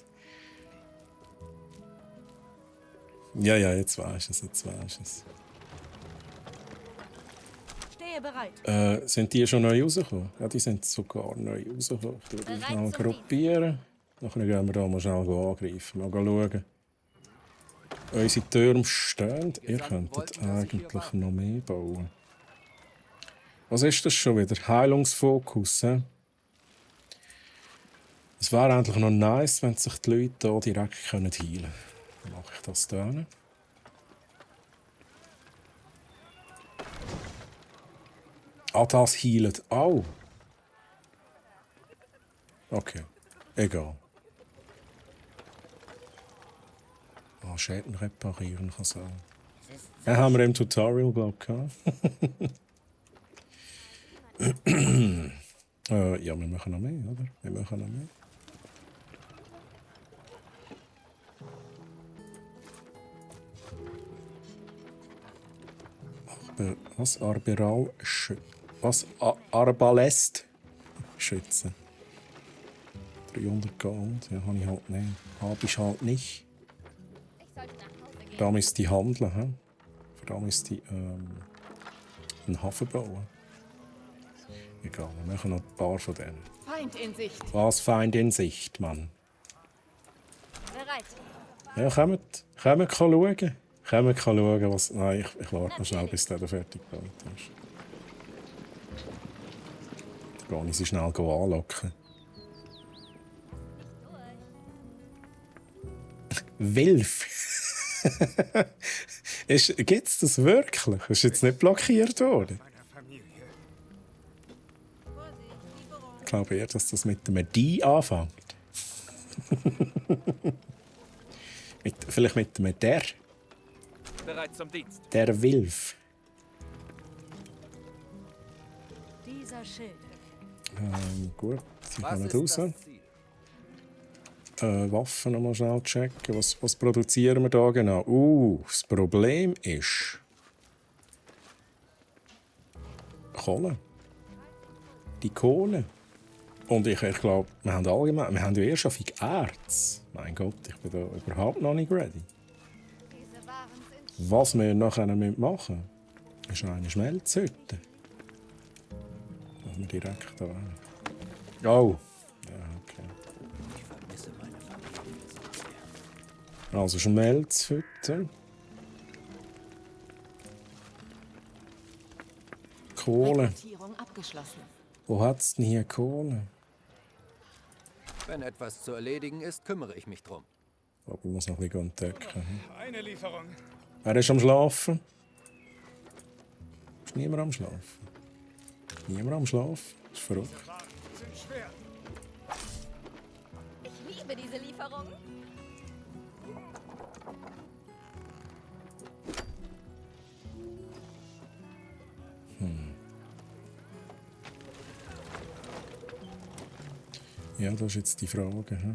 Ja, jetzt weisst du es,
Stehe bereit.
Sind die schon neu rausgekommen? Ja, die sind sogar neu rausgekommen. Ich würde die
Bereit
mal
zum
gruppieren. Nachher gehen wir da mal schnell angreifen. Mal schauen. Unsere Türme stehen. Ihr könntet eigentlich noch mehr bauen. Was ist das schon wieder? Heilungsfokus, hä? Es wäre eigentlich noch nice, wenn sich die Leute hier direkt heilen können. Dann mache ich das hier. Das heilt auch. Okay, egal. Schäden reparieren kann sein. Ja, haben wir im Tutorial, glaube ich, gehabt. Ja, wir machen noch mehr, oder? Wir machen noch mehr. Was? Arbalest? Schützen. 300 Gold. Ja, habe ich halt nicht. Habe ich halt nicht. Da müsste ich handeln. He? Da müsste ich einen Hafen bauen. Egal, wir machen noch ein paar von denen.
Feind in Sicht.
Was Feind in Sicht, Mann?
Bereit.
Ja, kommt schauen. Kommt schauen, was... Nein, ich warte noch schnell, bis der fertig gebaut ist. Dann gehe ich sie schnell anlocken. Wilf! Gibt es das wirklich? Ist jetzt nicht blockiert worden? Ich glaube eher, dass das mit einem D anfängt. Vielleicht mit einem Der.
Bereit zum Dienst.
Der Wilf.
Dieser Schild.
Gut, sie
Was
kommen
ist
raus.
das Ziel?
Waffen noch mal schnell checken. Was produzieren wir da genau? Das Problem ist... Kohle. Die Kohle. Und ich glaube, wir haben ja erst schon viel Erz. Mein Gott, ich bin da überhaupt noch nicht ready.
Diese Waren sind
Was wir nachher machen müssen, ist eine Schmelzhütte. Machen wir direkt da rein. Oh! Ja, okay.
Ich vermisse meine Familie so sehr.
Also Schmelzhütte. Kohle.
Rekrutierung abgeschlossen.
Wo hat's denn hier Kohle?
Wenn etwas zu erledigen ist, kümmere ich mich drum.
Aber ich muss noch ein bisschen entdecken.
Eine Lieferung.
Wer ist am Schlafen? Ist niemand am Schlafen? Niemand am Schlafen? Ist verrückt.
Sind schwer.
Ich liebe diese Lieferung.
Ja, das ist jetzt die Frage. He?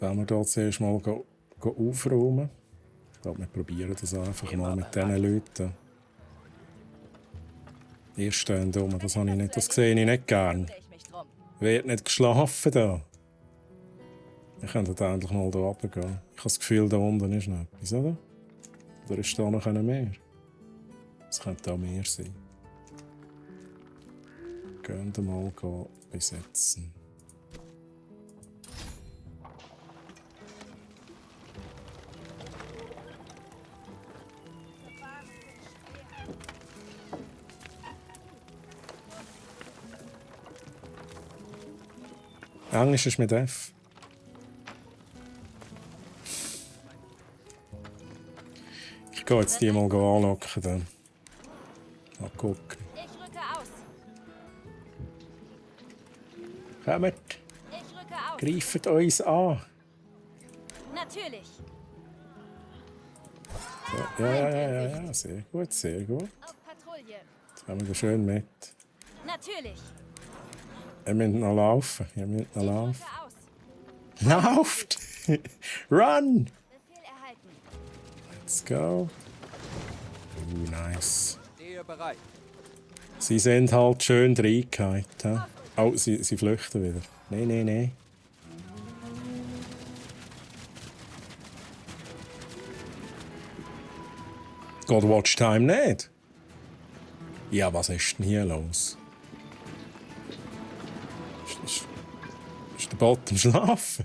Wenn wir hier zuerst mal aufräumen. Ich glaube, wir probieren das einfach mal mit diesen Leuten. Ihr steht da, das sehe ich nicht gern.
Ich mich drum.
Wird nicht geschlafen da. Ich könnte endlich mal hier runtergehen. Ich habe das Gefühl, da unten ist noch etwas, oder? Oder ist da noch ein Meer? Es könnte auch Meer sein. Gehen wir mal besetzen. Englisch ist mit F. Ich gehe jetzt die mal anlocken. Dann. Mal gucken.
Ich rücke aus.
Kommt,
Ich rücke aus.
greift uns an.
Natürlich.
So, ja, sehr gut, sehr gut.
Auf Patrouille.
Jetzt haben wir da schön mit.
Natürlich.
Ihr müsst noch laufen. Ihr müsst noch
Ich
laufen.
rücke aus.
Lauft! Run!
Befehl erhalten.
Let's go. Nice.
Stehe bereit.
Sie sind halt schön reingehalten. Oh, sie flüchten wieder. Nein. Geht Watch Time nicht? Ja, was ist denn hier los? Ist der Bot am Schlafen?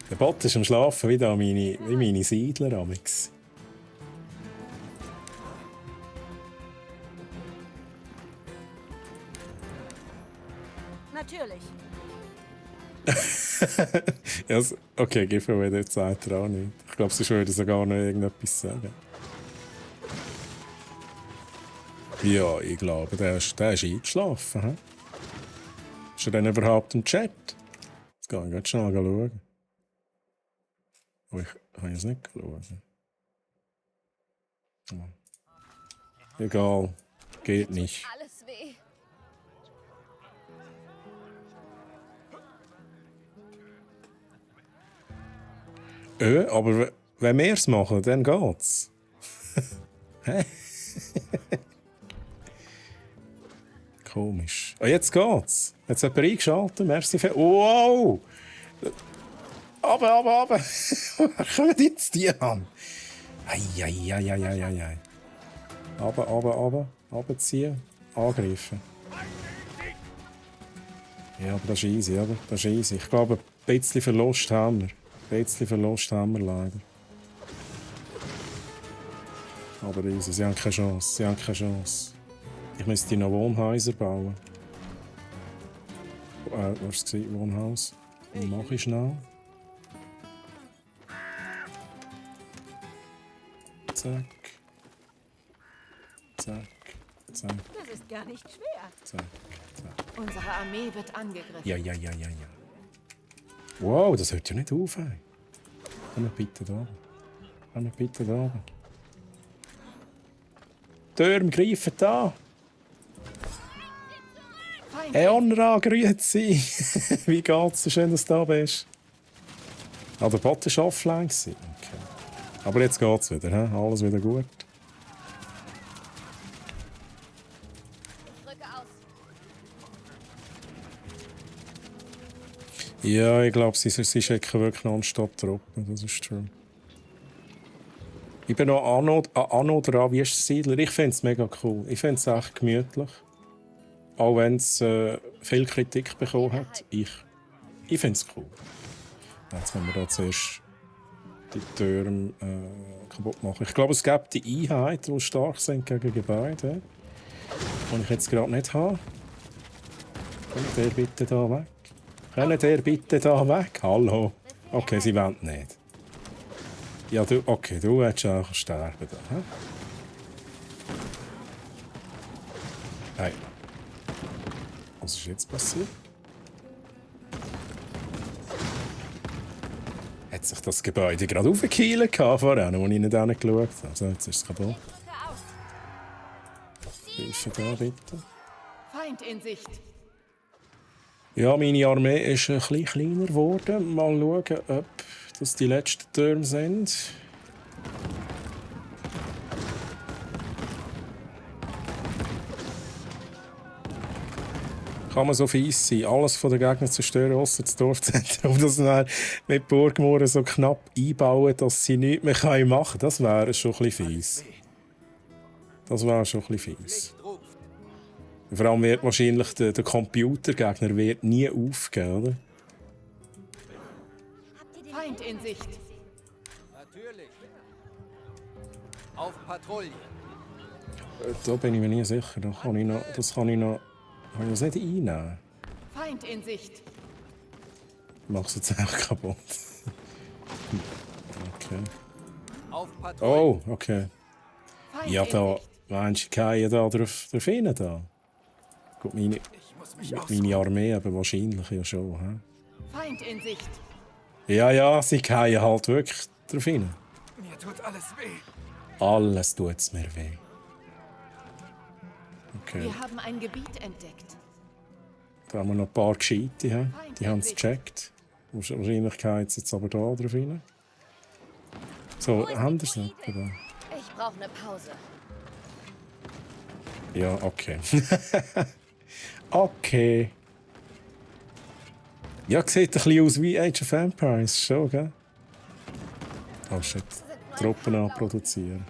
Der Bot ist am Schlafen wie meine Siedler amix.
Natürlich.
Ja, okay, Giveaway, jetzt sagt er auch nicht. Ich glaube, sie würde sogar noch irgendetwas sagen. Ja, ich glaube, der ist eingeschlafen. He? Ist er denn überhaupt im Chat? Jetzt gehe ich ganz schnell schauen. Oh, ich kann jetzt nicht schauen. Oh. Egal, geht nicht.
Alles weh.
Aber wenn wir es machen, dann geht's. Hä? Komisch. Oh, jetzt geht's. Jetzt hat jemand eingeschaltet. Merci für... Wow! Aber. Kommen jetzt die an? Ei. Aber. Runterziehen. Angreifen. Ja, aber das ist easy, oder? Das ist easy. Ich glaube, ein bisschen Verlust haben wir. Leider. Aber easy, sie haben keine Chance. Ich müsste noch Wohnhäuser bauen. Was ist das? Wohnhaus? Was mache ich schnell? Zack.
Das ist gar nicht schwer.
Zack.
Unsere Armee wird angegriffen.
Ja. Wow, das hört ja nicht auf. Ey. Komm bitte da. Türme greifen da. Eonra, grüezi. Wie geht's? So schön, dass du da bist. Ah, der Bot war offline. Okay. Aber jetzt geht's wieder. He? Alles wieder gut.
Ich rücke aus.
Ja, ich glaube, sie schicken wirklich nonstop Truppen. Das ist true. Ich bin noch Anno dran, wie ist das Siedler? Ich finde es mega cool. Ich finde es echt gemütlich. Auch wenn es viel Kritik bekommen hat. Ich finde es cool. Jetzt müssen wir da zuerst die Türme kaputt machen. Ich glaube, es gibt die Einheiten, die stark sind gegen Gebäude. Die ich jetzt gerade nicht habe. Kommt der bitte da weg? Könnt ihr bitte da weg? Hallo? Okay, sie wollen nicht. Ja, du willst auch sterben da. He? Hey. Was ist jetzt passiert? Hat sich das Gebäude gerade aufgekeilt vorhin, als ich nicht hingeschaut habe? Also, jetzt ist es kaputt.
Ich rücke aus.
Hilfe da, bitte.
Feind in Sicht.
Ja, meine Armee ist ein bisschen kleiner geworden. Mal schauen, ob das die letzten Türme sind. Kann man so fies sein, alles von den Gegnern zerstören, ausser das Dorfzentrum, und das dann mit Burgmauern so knapp einbauen, dass sie nichts mehr machen können. Das wäre schon ein bisschen fies. Das wäre schon ein bisschen fies.
Licht ruft.
Vor allem wird wahrscheinlich der Computergegner wird nie aufgehen, oder?
Feind in Sicht.
Natürlich. Auf Patrouille.
Da bin ich mir nie sicher. Da kann ich noch, das kann ich noch... Kann ich das nicht einnehmen?
Feind in Sicht.
Ich mache es jetzt auch kaputt. Okay.
Auf Patrouille.
Oh, okay.
Feind
Ja,
in
da...
Sicht.
Meinst du, ich gehe da drauf hin? Da? Gut, meine Armee aber wahrscheinlich ja schon. He?
Feind in Sicht.
Ja, sie gehen halt wirklich drauf hin.
Mir tut alles weh.
Alles tut's mir weh. Okay,
Wir haben ein Gebiet entdeckt.
da haben wir noch ein paar Gescheite. He? Die haben es gecheckt. Wahrscheinlich geht es jetzt aber da drauf hin. So, haben Sie es nicht? Oder?
Ich brauche eine Pause.
Ja, okay. Okay. Ja, sieht ein bisschen aus wie Age of Empires, schon, gell? Oh shit. Truppen anproduzieren.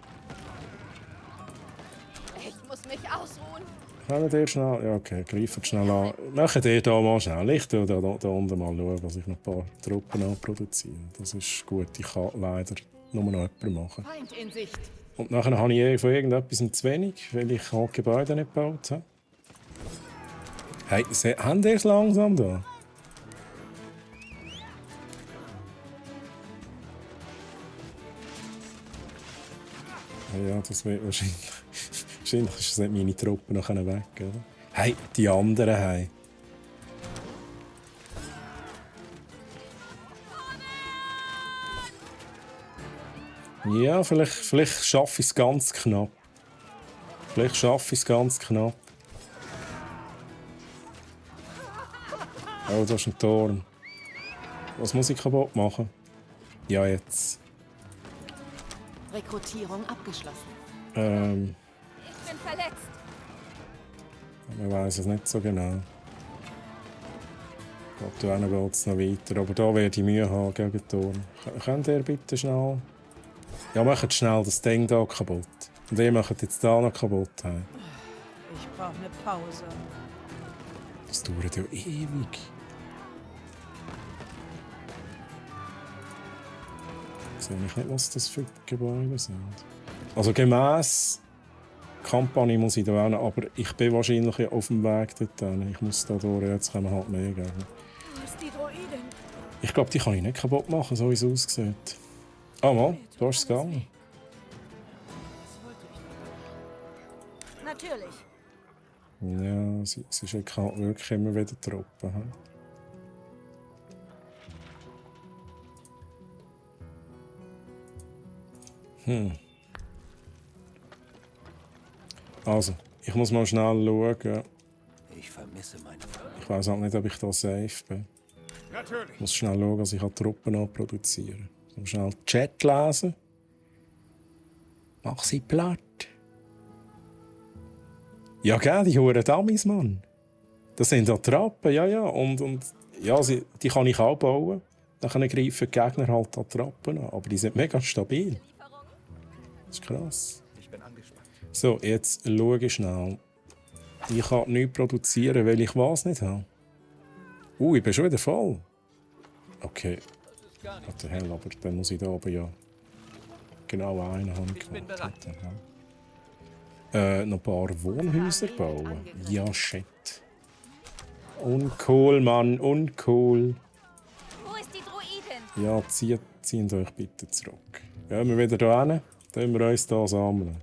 Ich muss mich ausruhen.
Können ihr schnell... Ja, okay, greift schnell an. Machen ihr da mal schnell. Ich tue da unten mal schauen, dass ich noch ein paar Truppen anproduziere. Das ist gut. Ich kann leider nur noch jemanden machen.
Feind in Sicht.
Und nachher habe ich von irgendetwas zu wenig, weil ich halt Gebäude nicht gebaut habe. Hey, haben die es langsam da? Ja, das wird wahrscheinlich... Wahrscheinlich ist es nicht meine Truppe noch weg, oder? Hey, die anderen, hey. Ja, vielleicht schaffe ich es ganz knapp. Vielleicht schaffe ich es ganz knapp. Oh, da ist ein Turm. Was muss ich kaputt machen? Ja, jetzt.
Rekrutierung abgeschlossen.
Ich bin verletzt.
Man weiß es nicht so genau. Ich glaube, da geht es noch weiter. Aber da werde ich Mühe haben gegen den Turm. Könnt ihr bitte schnell... Ja, macht schnell das Ding hier kaputt. Und ihr macht jetzt da noch kaputt. Hey.
Ich brauche eine Pause.
Das dauert ja ewig. Ich sehe nicht, was das für Gebäude sind. Also gemäss Kampagne muss ich da hin, aber ich bin wahrscheinlich auf dem Weg dorthin. Ich muss da durch, jetzt können wir halt mehr geben.
Wo ist die Droidin?
Ich glaube, die kann ich nicht kaputt machen, so wie es aussieht. Ah, mal, da ist es gegangen.
Natürlich.
Ja, sie schickt halt wirklich immer wieder Truppen. Also, ich muss mal schnell schauen.
Ich vermisse meine Familie.
Ich weiß halt nicht, ob ich da safe bin.
Natürlich.
Ich muss schnell schauen, dass ich Truppen anproduzieren kann. Ich muss schnell den Chat lesen. Mach sie platt. Ja, gell, die huren Dummies, Mann. Das sind Attrappen, ja. Und ja, die kann ich auch bauen. Dann greifen die Gegner halt Attrappen an. Aber die sind mega stabil. Das ist krass.
Ich bin angespannt.
So, jetzt schaue ich schnell. Ich kann nichts produzieren, weil ich was nicht habe. Ich bin schon wieder voll. Okay. What the hell, aber dann muss ich da oben ja genau einen haben.
Ich bin bereit.
Noch ein paar Wohnhäuser bauen. Ja, shit. Uncool, Mann, uncool.
Wo ist die Droidin?
Ja, zieht euch bitte zurück. Gehen wir wieder da hin, dann wir uns hier sammeln.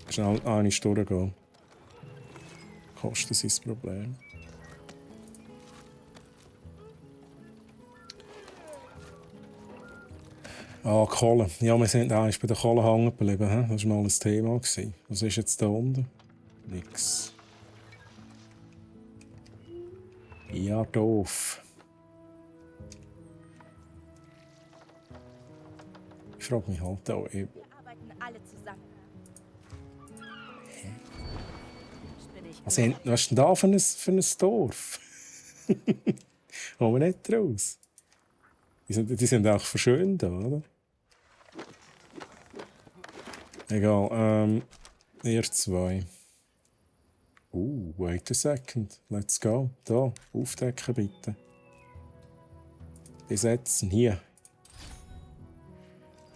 Schnell eine Stunde gehen. Kosten sind das Problem. Ah, Kohle. Ja, wir sind eigentlich bei der Kohle hängen geblieben. Das war mal ein Thema. Was ist jetzt da unten? Nix. Ja, doof. Ich frage mich halt auch eben.
Wir arbeiten alle zusammen.
Was ist denn da für ein Dorf? Kommen wir nicht raus. Die sind auch verschönt da, oder? Egal, ihr zwei. Wait a second. Let's go. Da, aufdecken bitte. Besetzen, hier.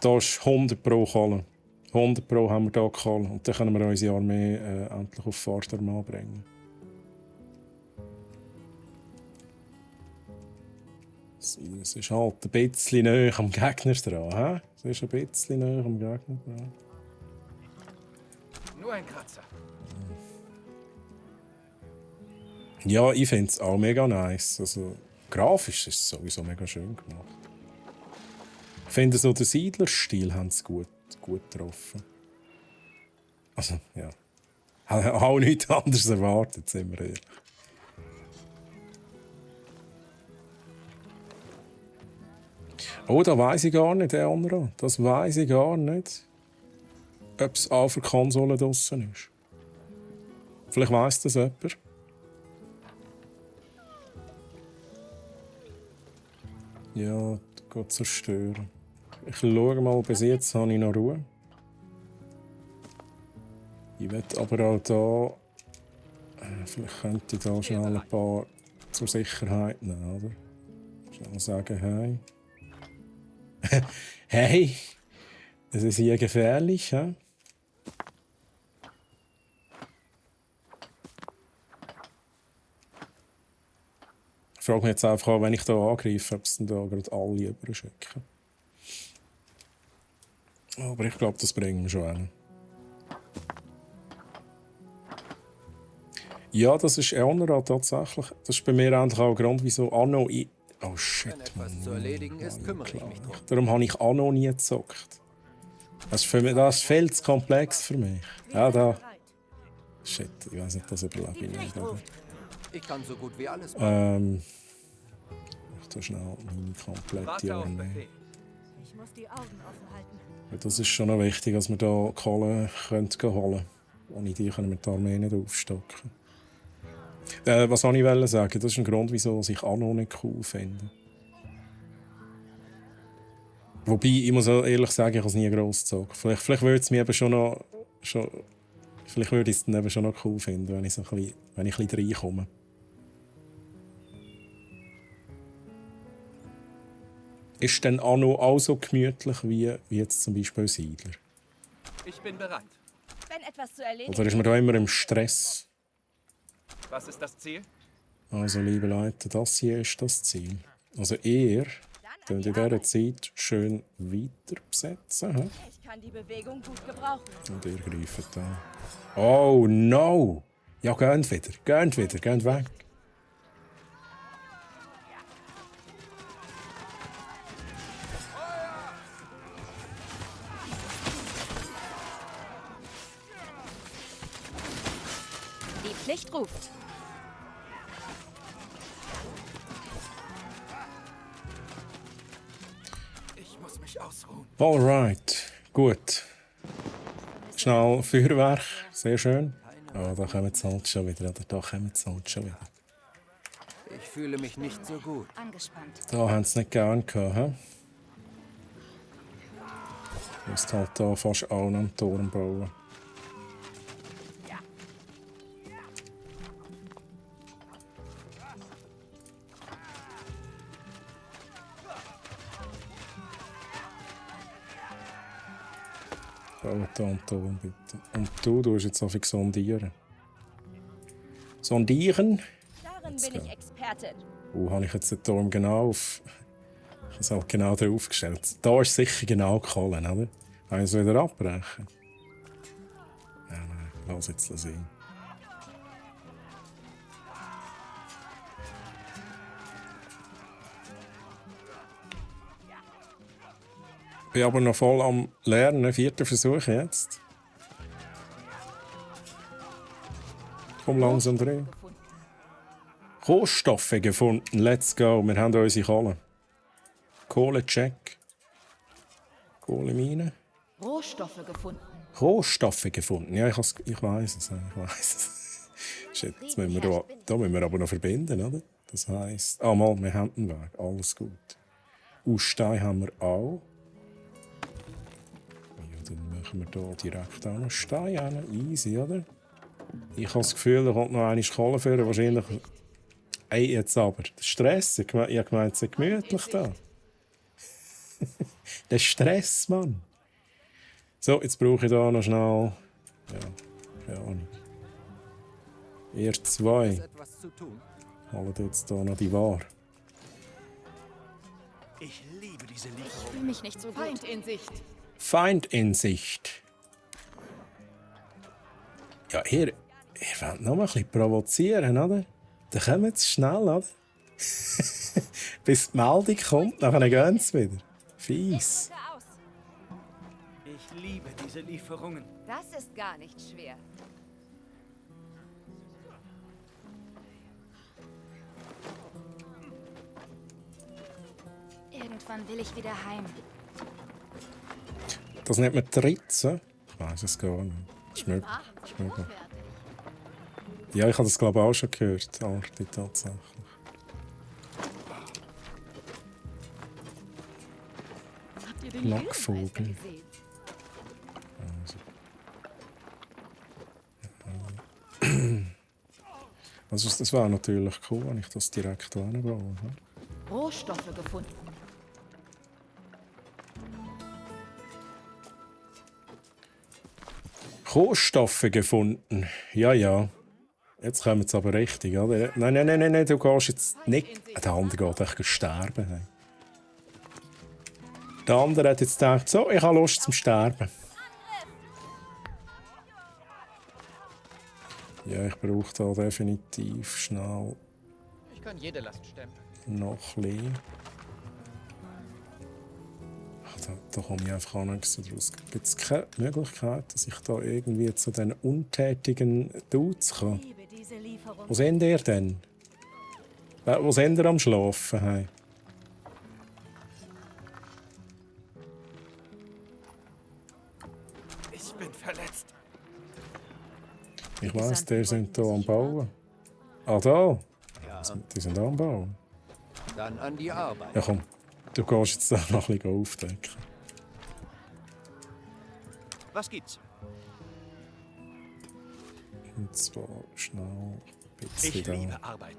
Da ist 100 Pro Kohle. 100 Pro haben wir hier Kohle. Und dann können wir unsere Armee endlich auf Vordermann bringen. Es ist halt ein bisschen näher am Gegner dran. Es ist ein bisschen näher am Gegner dran.
Nur ein Kratzer.
Ja, ich finde es auch mega nice. Also, grafisch ist es sowieso mega schön gemacht. Ich finde so den Siedlerstil haben sie gut getroffen. Also, ja. Ich habe auch nichts anderes erwartet, sind wir ehrlich. Oh, da weiss ich gar nicht, der andere. Das weiss ich gar nicht, ob es auch für Konsolen draussen ist. Vielleicht weiss das jemand. Ja, geht zerstören. Ich schaue mal, bis jetzt habe ich noch Ruhe. Ich will aber auch da. Vielleicht könnte ich da schnell ein paar zur Sicherheit nehmen, oder? Schnell sagen, hey. Hey! Das ist hier gefährlich, hä? Ich frage mich jetzt einfach auch, wenn ich hier angreife, ob es dann da gerade alle überschicken. Aber ich glaube, das bringen wir schon hin. Ja, das ist Eonra tatsächlich. Das ist bei mir eigentlich auch ein Grund, wieso Anno... Oh shit,
Wenn etwas zu erledigen ist, kümmere ich mich drum.
Darum habe ich Anno nie gezockt. Das ist, für mich, das ist viel zu komplex für mich. Ja, da... Shit, ich weiß nicht, das überlebe ich nicht. Aber...
Ich kann so gut wie alles.
Ich tue schnell meine komplette Armee.
Ich muss die Augen offen halten.
Das ist schon noch wichtig, dass wir hier Kohle holen können. Ohne die können wir die Armee nicht aufstocken. Was wollte ich sagen? Das ist ein Grund, wieso ich Anno nicht cool finde. Wobei, ich muss auch ehrlich sagen, ich habe es nie gross gezockt. Vielleicht würde es mir eben schon noch... Vielleicht würde ich es dann eben schon noch cool finden, wenn ich ein bisschen reinkomme. Ist denn Anno auch so gemütlich wie jetzt zum Beispiel Siedler?
Ich bin bereit.
Wenn etwas zu erledigen
Oder ist man da immer im Stress?
Was ist das Ziel?
Also, liebe Leute, das hier ist das Ziel. Also, ihr könnt in dieser Zeit schön weiter besetzen. He?
Ich kann die Bewegung gut gebrauchen.
Und ihr greift an. Oh no! Ja, geht wieder, geht weg.
Die Pflicht ruft.
Ich muss mich ausruhen.
Alright, gut. Schnell Feuerwerk, sehr schön. Oh, da kommen sie halt schon wieder, oder da kommen sie halt schon wieder.
Ich fühle mich nicht so gut.
Angespannt.
Da haben sie nicht gern gehabt, he? Du musst halt da fast auch noch einen Turm bauen. Anton, bitte. Und du tust jetzt einfach sondieren. Sondieren?
Darin bin ich Expertin.
Habe ich jetzt den Turm genau auf... Ich habe es halt genau drauf gestellt. Da ist sicher genau Kohle, oder? Wollen wir es wieder abbrechen? Ja, nein, lass jetzt sein. Ich bin aber noch voll am Lernen. 4. Versuch jetzt. Komm langsam drin. Rohstoffe gefunden. Let's go. Wir haben unsere Kohle. Kohle-Check. Kohlemine.
Rohstoffe gefunden.
Rohstoffe gefunden. Ja, ich weiß es. Shit, jetzt müssen wir da müssen wir aber noch verbinden, oder? Das heisst... Ah, mal, wir haben den Weg. Alles gut. Stein haben wir auch. Ja, dann machen wir hier direkt auch noch Stein hin. Easy, oder? Ich habe das Gefühl, da kommt noch eine Kohle führen. Wahrscheinlich... Ey, jetzt aber. Der Stress. Ich habe gemeint, es ist gemütlich da. Der Stress, Mann. So, jetzt brauche ich da noch schnell... Ja, keine Ahnung. Ihr zwei.
Ist etwas zu tun?
Holt jetzt hier noch die Ware.
Ich liebe diese
Ich
Lieferung.
fühle mich nicht so gut.
Feind in Sicht.
Feind in Sicht. Ja, ihr wollt noch mal ein bisschen provozieren, oder? Dann kommen sie schnell, oder? Bis die Meldung kommt, dann gehen sie wieder. Fies.
Rücke aus.
Ich liebe diese Lieferungen.
Das ist gar nicht schwer. Irgendwann will ich wieder heim.
Das nennt man Tritzen. Ich weiss es gar nicht. Ist möglich. Ist möglich. Ja, ich habe das glaube ich auch schon gehört. Arti tatsächlich.
Habt ihr den
Lockvogel.
Höhlenmeister gesehen?
Also das wäre natürlich cool, wenn ich das direkt hinbaue.
Rohstoffe gefunden.
Rohstoffe gefunden. Ja, ja. Jetzt kommen sie aber richtig, oder? Nein, du gehst jetzt nicht... Der andere geht echt sterben. Hey. Der andere hat jetzt gedacht, so, ich habe Lust zum Sterben. Ja, ich brauche da definitiv schnell
Ich kann jede Last stemmen.
noch ein bisschen. Da komme ich einfach auch nicht so draus. Gibt es keine Möglichkeit, dass ich da irgendwie zu den untätigen Dudes komme?
Ich liebe diese Lieferung.
Wo sind ihr denn? Wo sind ihr am Schlafen? Hey?
Ich bin verletzt.
Ich weiss, die sind hier am Bauen. Ah, da? Die sind auch am Bauen.
Dann an die Arbeit.
Ja komm, du gehst jetzt da noch ein bisschen aufdecken.
Was gibt's?
Und zwar schnell ein
Ich
bisschen
liebe
da.
Arbeit.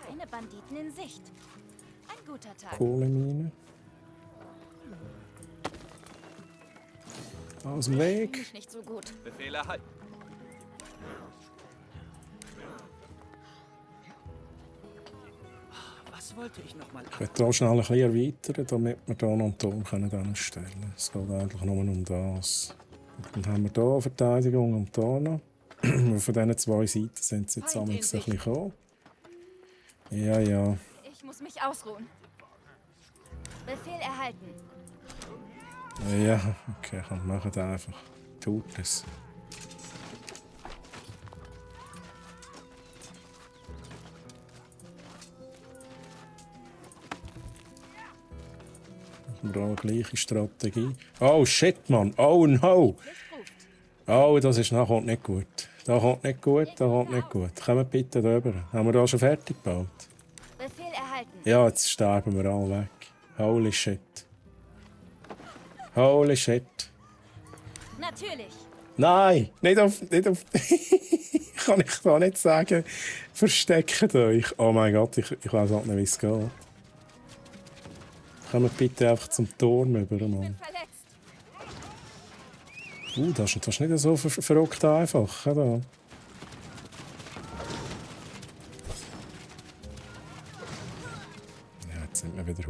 Keine Banditen in Sicht. Ein guter Tag.
Kohlemine. Aus dem
Ich fühle
Weg.
mich nicht so gut.
Befehl erhalten. Was wollte ich noch mal
Ich werde hier schnell ein bisschen erweitern, damit wir hier noch einen Turm stellen können. Es geht eigentlich nur um das. Und dann haben wir hier Verteidigung und hier noch. Von diesen zwei Seiten sind sie jetzt
Feind in
ein bisschen
Sicht.
gekommen. Ja, ja.
Ich muss mich ausruhen. Befehl erhalten.
Ja, okay, komm, mach es einfach. Tut es. Wir brauchen die gleiche Strategie. Oh shit, Mann! Oh no! Oh, das ist kommt nicht gut. Da kommt nicht gut, da kommt nicht gut. Kommt bitte rüber. Haben wir da schon fertig gebaut?
Befehl erhalten.
Ja, jetzt sterben wir alle weg. Holy shit. Holy shit.
Natürlich.
Nein, nicht auf. Kann ich da nicht sagen. Versteckt euch. Oh mein Gott, ich weiß auch nicht, wie es geht. Kommt bitte einfach zum Turm über, Mann.
Verletzt.
Das ist nicht so verrückt einfach. Da. Ja, jetzt sind mir wieder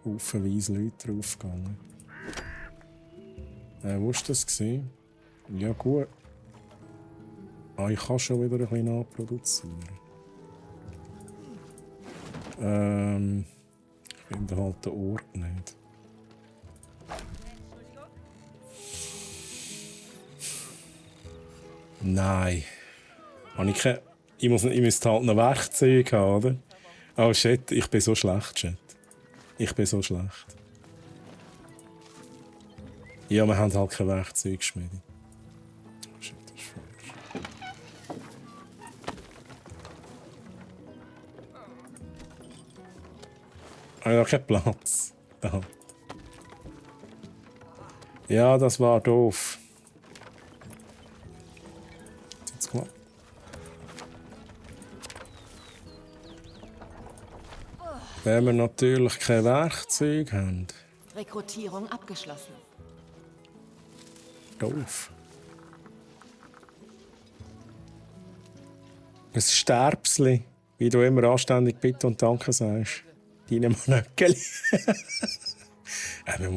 haufenweise Leute draufgegangen. Wo war das? Ja, gut. Ah, ich kann schon wieder ein bisschen nachproduzieren. Ich finde halt den Ort nicht. Nein. Ich müsste halt noch Werkzeuge haben, oder? Oh shit, ich bin so schlecht, Chat. Ich bin so schlecht. Ja, wir haben halt kein Werkzeugschmiede. Shit, das ist falsch. Ich habe keinen Platz. Da. Ja, das war doof. Jetzt mal. Wenn wir natürlich kein Werkzeug haben.
Rekrutierung abgeschlossen.
Doof. Ein Sterbsli, wie du immer anständig Bitte und Danke sagst. Deine Manöckeli. Man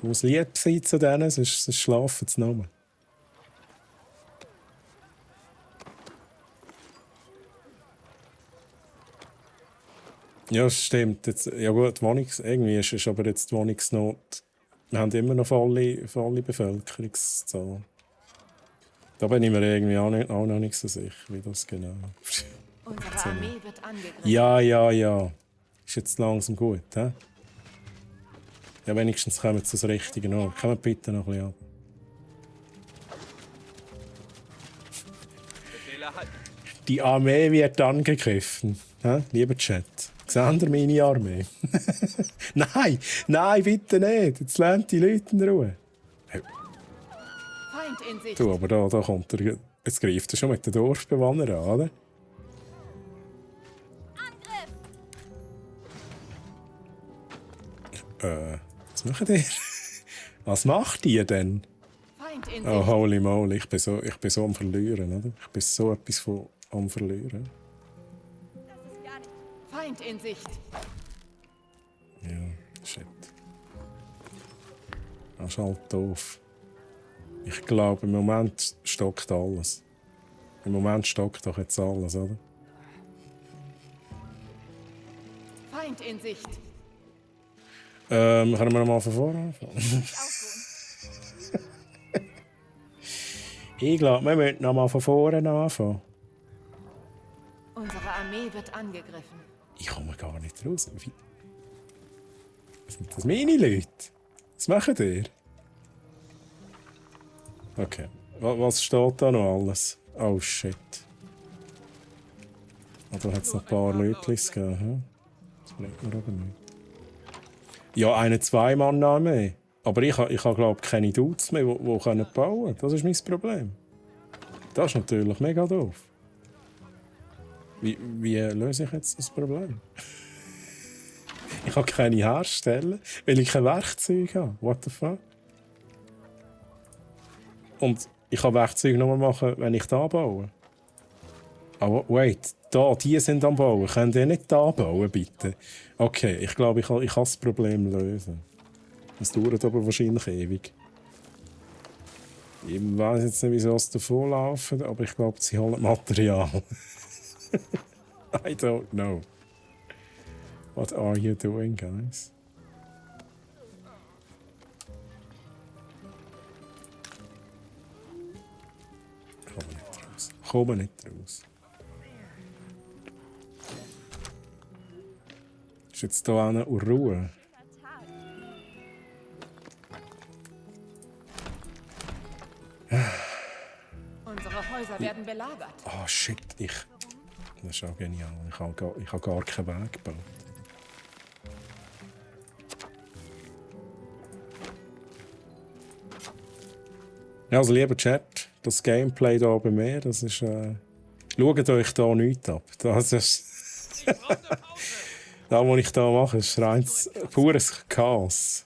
muss lieb sein zu denen, sonst schlafen sie noch. Ja, das stimmt. Jetzt, ja gut, irgendwie ist aber jetzt die Wohnungsnot. Wir haben immer noch volle Bevölkerungszahl. Da bin ich mir irgendwie auch noch nicht so sicher, wie das genau ist.
Unsere Armee wird angegriffen.
Ja. Ist jetzt langsam gut, hä? Ja, wenigstens kommen wir zu das Richtige Ort. Kommen wir bitte noch ein bisschen ab.
Befehl erhalten.
Die Armee wird angegriffen. Hä? Lieber Chat. Seht ihr meine Armee? Nein, bitte nicht. Jetzt lernt die Leute in Ruhe.
Feind in Sicht.
Du, aber da kommt er. Jetzt greift er schon mit den Dorfbewohnern an, oder? Was macht ihr? Was macht ihr denn?
Feind in
Oh,
Sicht.
holy moly, ich bin so am Verlieren, oder? Ich bin so etwas von am Verlieren.
Feind in Sicht.
Ja, shit. Das ist halt doof. Ich glaube, im Moment stockt alles. Im Moment stockt doch jetzt alles, oder?
Feind in Sicht.
Können wir noch mal von vorne anfangen? Ich glaube, wir müssen noch mal von vorne anfangen.
Unsere Armee wird angegriffen.
Ich komme gar nicht raus. Sind das meine Leute? Was macht ihr? Okay. Was steht da noch alles? Oh shit. Oh, da hat es noch ein paar Leute gegeben. Hm? Das bringt mir aber nicht. Ja, eine Zwei-Mann-Armee. Aber ich habe glaube ich, keine Dudes mehr, die bauen können. Das ist mein Problem. Das ist natürlich mega doof. Wie löse ich jetzt das Problem? Ich kann keine herstellen, weil ich kein Werkzeug habe. What the fuck? Und ich kann Werkzeuge nur machen, wenn ich da baue. Aber wait, die sind am Bauen. Könnt ihr nicht da bauen, bitte? Okay, ich glaube, ich kann das Problem lösen. Es dauert aber wahrscheinlich ewig. Ich weiß jetzt nicht, wieso sie davonlaufen, aber ich glaube, sie holen Material. I don't know. What are you doing, guys? Komme nicht raus. Ist jetzt hier eine Ruhe?
Unsere Häuser werden belagert.
Oh shit, das ist auch genial. Ich habe gar keinen Weg gebaut. Ja, also lieber Chat, das Gameplay hier bei mir, das ist... Schaut euch da nichts ab. Das ist... das, was ich hier mache, ist reines pures Chaos.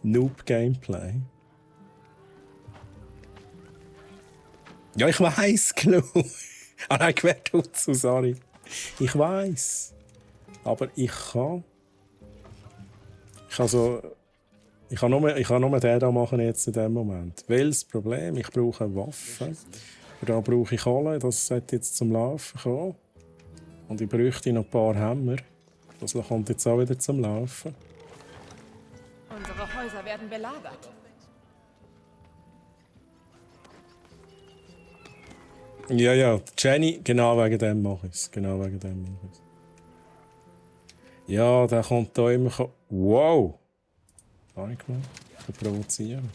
Noob-Gameplay. Ja, ich weiss, Clou. Ah nein, Quertutzu, sorry. Ich weiss. Aber ich kann nur den da machen jetzt in dem Moment. Weil das Problem, ich brauche eine Waffe. Und da brauche ich Kohle, das sollte jetzt zum Laufen kommen. Und ich bräuchte noch ein paar Hämmer. Das kommt jetzt auch wieder zum Laufen.
Unsere Häuser werden belagert.
Ja, Jenny, genau wegen dem mache ich es. Ja, der kommt da immer... Wow! Einmal. Provozieren.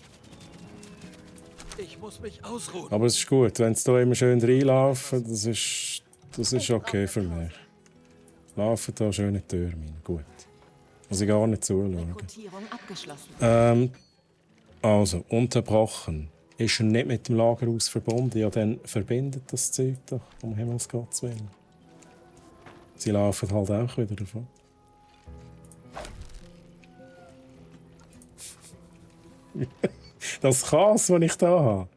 Ich muss mich ausruhen.
Aber es ist gut, wenn sie da immer schön reinlaufen, das ist okay für mich. Laufen da schön in die Tür rein. Gut. Muss ich gar nicht zuschauen.
Rekrutierung abgeschlossen.
Also, unterbrochen. Ist er nicht mit dem Lagerhaus verbunden? Ja, dann verbindet das Zeug doch, um Himmels Gottes Willen. Sie laufen halt auch wieder davon. Das Chaos, das ich hier habe.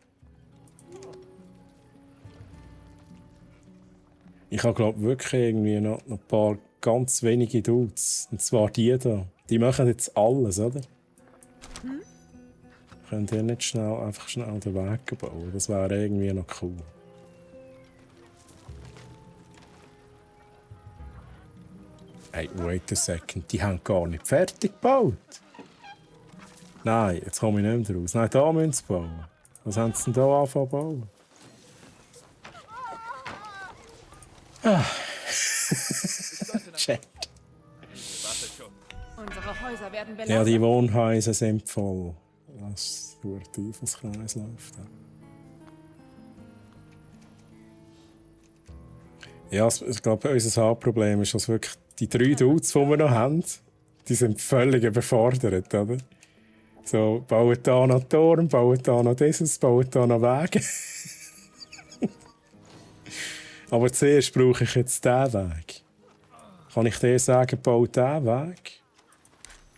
Ich habe, glaube wirklich irgendwie noch ein paar ganz wenige Dudes. Und zwar die da. Die machen jetzt alles, oder? Könnt ihr nicht einfach schnell den Weg bauen? Das wäre irgendwie noch cool. Hey, wait a second. Die haben gar nicht fertig gebaut. Nein, jetzt komme ich nicht mehr raus. Nein, da müssen sie bauen. Was haben sie denn da angefangen zu bauen? Chat.
Unsere Häuser werden belagert.
Ja, die Wohnhäuser sind voll. Was durch den Teufelskreis läuft. Ja, ich glaube, unser Hauptproblem ist, dass wirklich die 3 Dudes, die wir noch haben, die sind völlig überfordert, oder? So, bauen da noch Turm, bauen da noch dieses, bauen da noch Wege. Aber zuerst brauche ich jetzt diesen Weg. Kann ich dir sagen, bau diesen Weg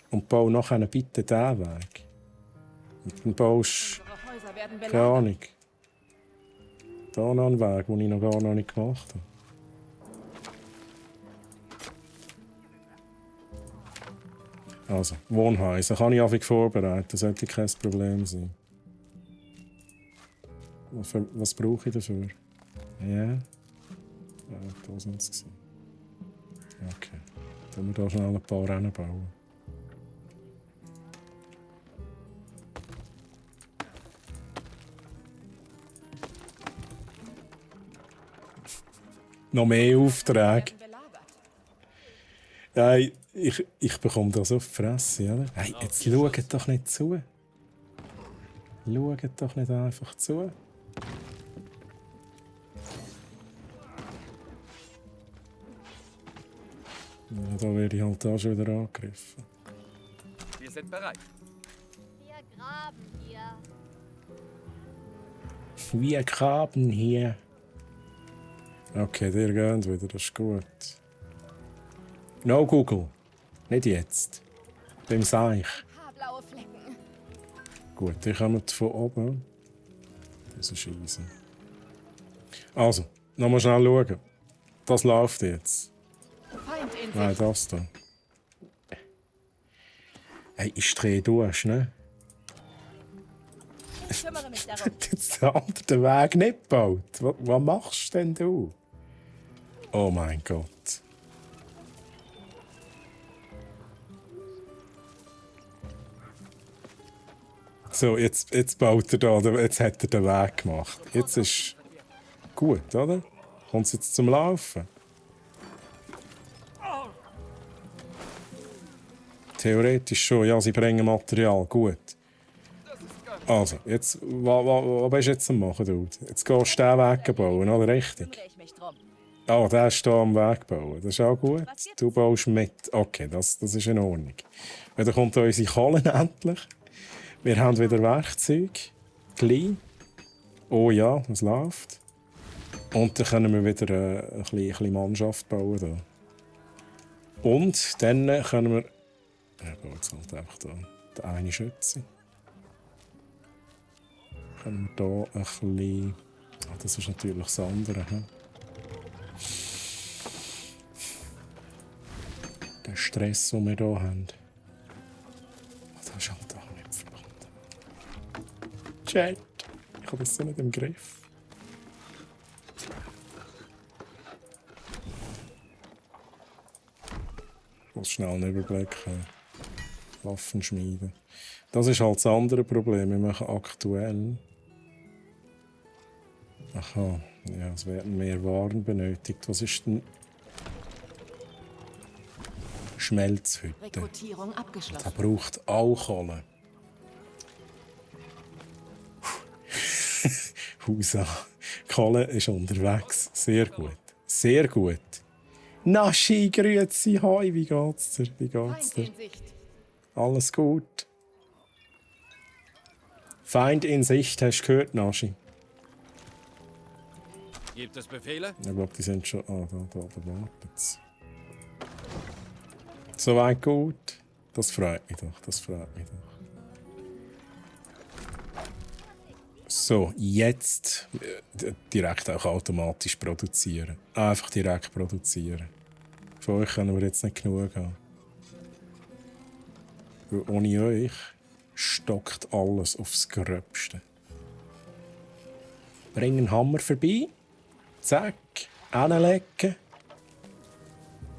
und bau nachher bitte diesen Weg. Und dann baust
Unsere Häuser werden
keine
belagert.
Ahnung. Da noch einen Weg, den ich noch gar nicht gemacht habe. Also, Wohnhäuser kann ich einfach vorbereiten, das sollte kein Problem sein. Was brauche ich dafür? Ja? Ja, da sind sie gewesen. Okay. Dann wir da schnell ein paar Rennen bauen. Noch mehr Aufträge.
Werden belagert.
Nein, ich bekomme das auf die Fresse, oder? Hey, jetzt schaut doch nicht zu. Schaut doch nicht einfach zu. Ja, da werde ich halt da schon wieder angegriffen.
Wir sind bereit.
Wir graben hier.
Wir graben hier. Okay, der geht wieder, das ist gut. No Google. Nicht jetzt. Beim Seich.
Haarblaue Flecken.
Gut, die kommen von oben. Das ist easy. Also, nochmal schnell schauen. Das läuft jetzt.
Feind in
Nein,
Sicht.
das da. Hey, ich drehe durch, ne?
Ich kümmere mich darum.
Jetzt der andere den Weg nicht gebaut. Was machst denn du? Oh mein Gott. So, jetzt baut er da, jetzt hat er den Weg gemacht. Jetzt ist gut, oder? Kommt es jetzt zum Laufen? Theoretisch schon, ja, sie bringen Material, gut. Also, jetzt, was bist du jetzt am machen, Dude? Jetzt gehst du den Weg bauen, oder? Richtig?
Kümmere ich mich drum.
Ah, der ist hier am Weg bauen. Das ist auch gut. Du baust mit. Okay, das ist in Ordnung. Dann kommt unsere Kohle endlich. Wir haben wieder Werkzeug. Gleich. Oh ja, das läuft. Und dann können wir wieder ein bisschen Mannschaft bauen. Da. Und dann können wir... Ja, bauen jetzt halt einfach da den eine Schütze. Können wir hier ein bisschen... Ah, das ist natürlich das andere. He? Der Stress, den wir hier haben. Oh, das ist halt auch nicht verbunden. Chat, ich habe das so nicht im Griff. Ich muss schnell einen Überblick haben. Waffen schmieden. Das ist halt das andere Problem. Wir machen aktuell. Aha, ja, es werden mehr Waren benötigt. Was ist denn. Schmelzhütte.
Rekrutierung
Der
abgeschlossen.
braucht auch Kohle. Husa. Kohle ist unterwegs. Sehr gut. Sehr gut. Naschi, grüezi, hoi, wie geht's dir? Wie geht's
Feind
dir?
in Sicht.
Alles gut. Feind in Sicht, hast du gehört, Naschi?
Gibt es Befehle?
Ich glaube, die sind schon. Ah, da wartet's. Soweit gut. Das freut mich doch. Das freut mich doch. So, jetzt direkt auch automatisch produzieren. Einfach direkt produzieren. Von euch können wir jetzt nicht genug haben. Weil ohne euch stockt alles aufs Gröbste. Bring einen Hammer vorbei. Zack. Hinlegen.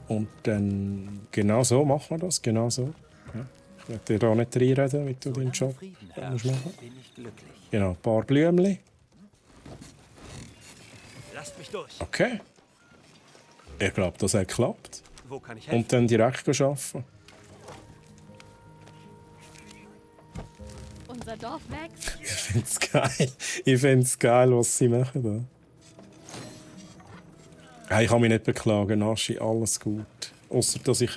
Und dann genau so machen wir das. Genau so. Ja. Ich werde dir da nicht reinreden, wie du deinen Job
Frieden
musst
herrscht,
machen.
bin ich glücklich.
Genau, ein paar Blümchen.
Lasst mich durch.
Okay. Ich glaube, das hat geklappt.
Wo kann ich helfen?
Und dann direkt arbeiten.
Unser Dorf wächst.
Ich finde es geil. Ich finde es geil, was sie machen da. Hey, ich kann mich nicht beklagen, Naschi, alles gut. Außer dass ich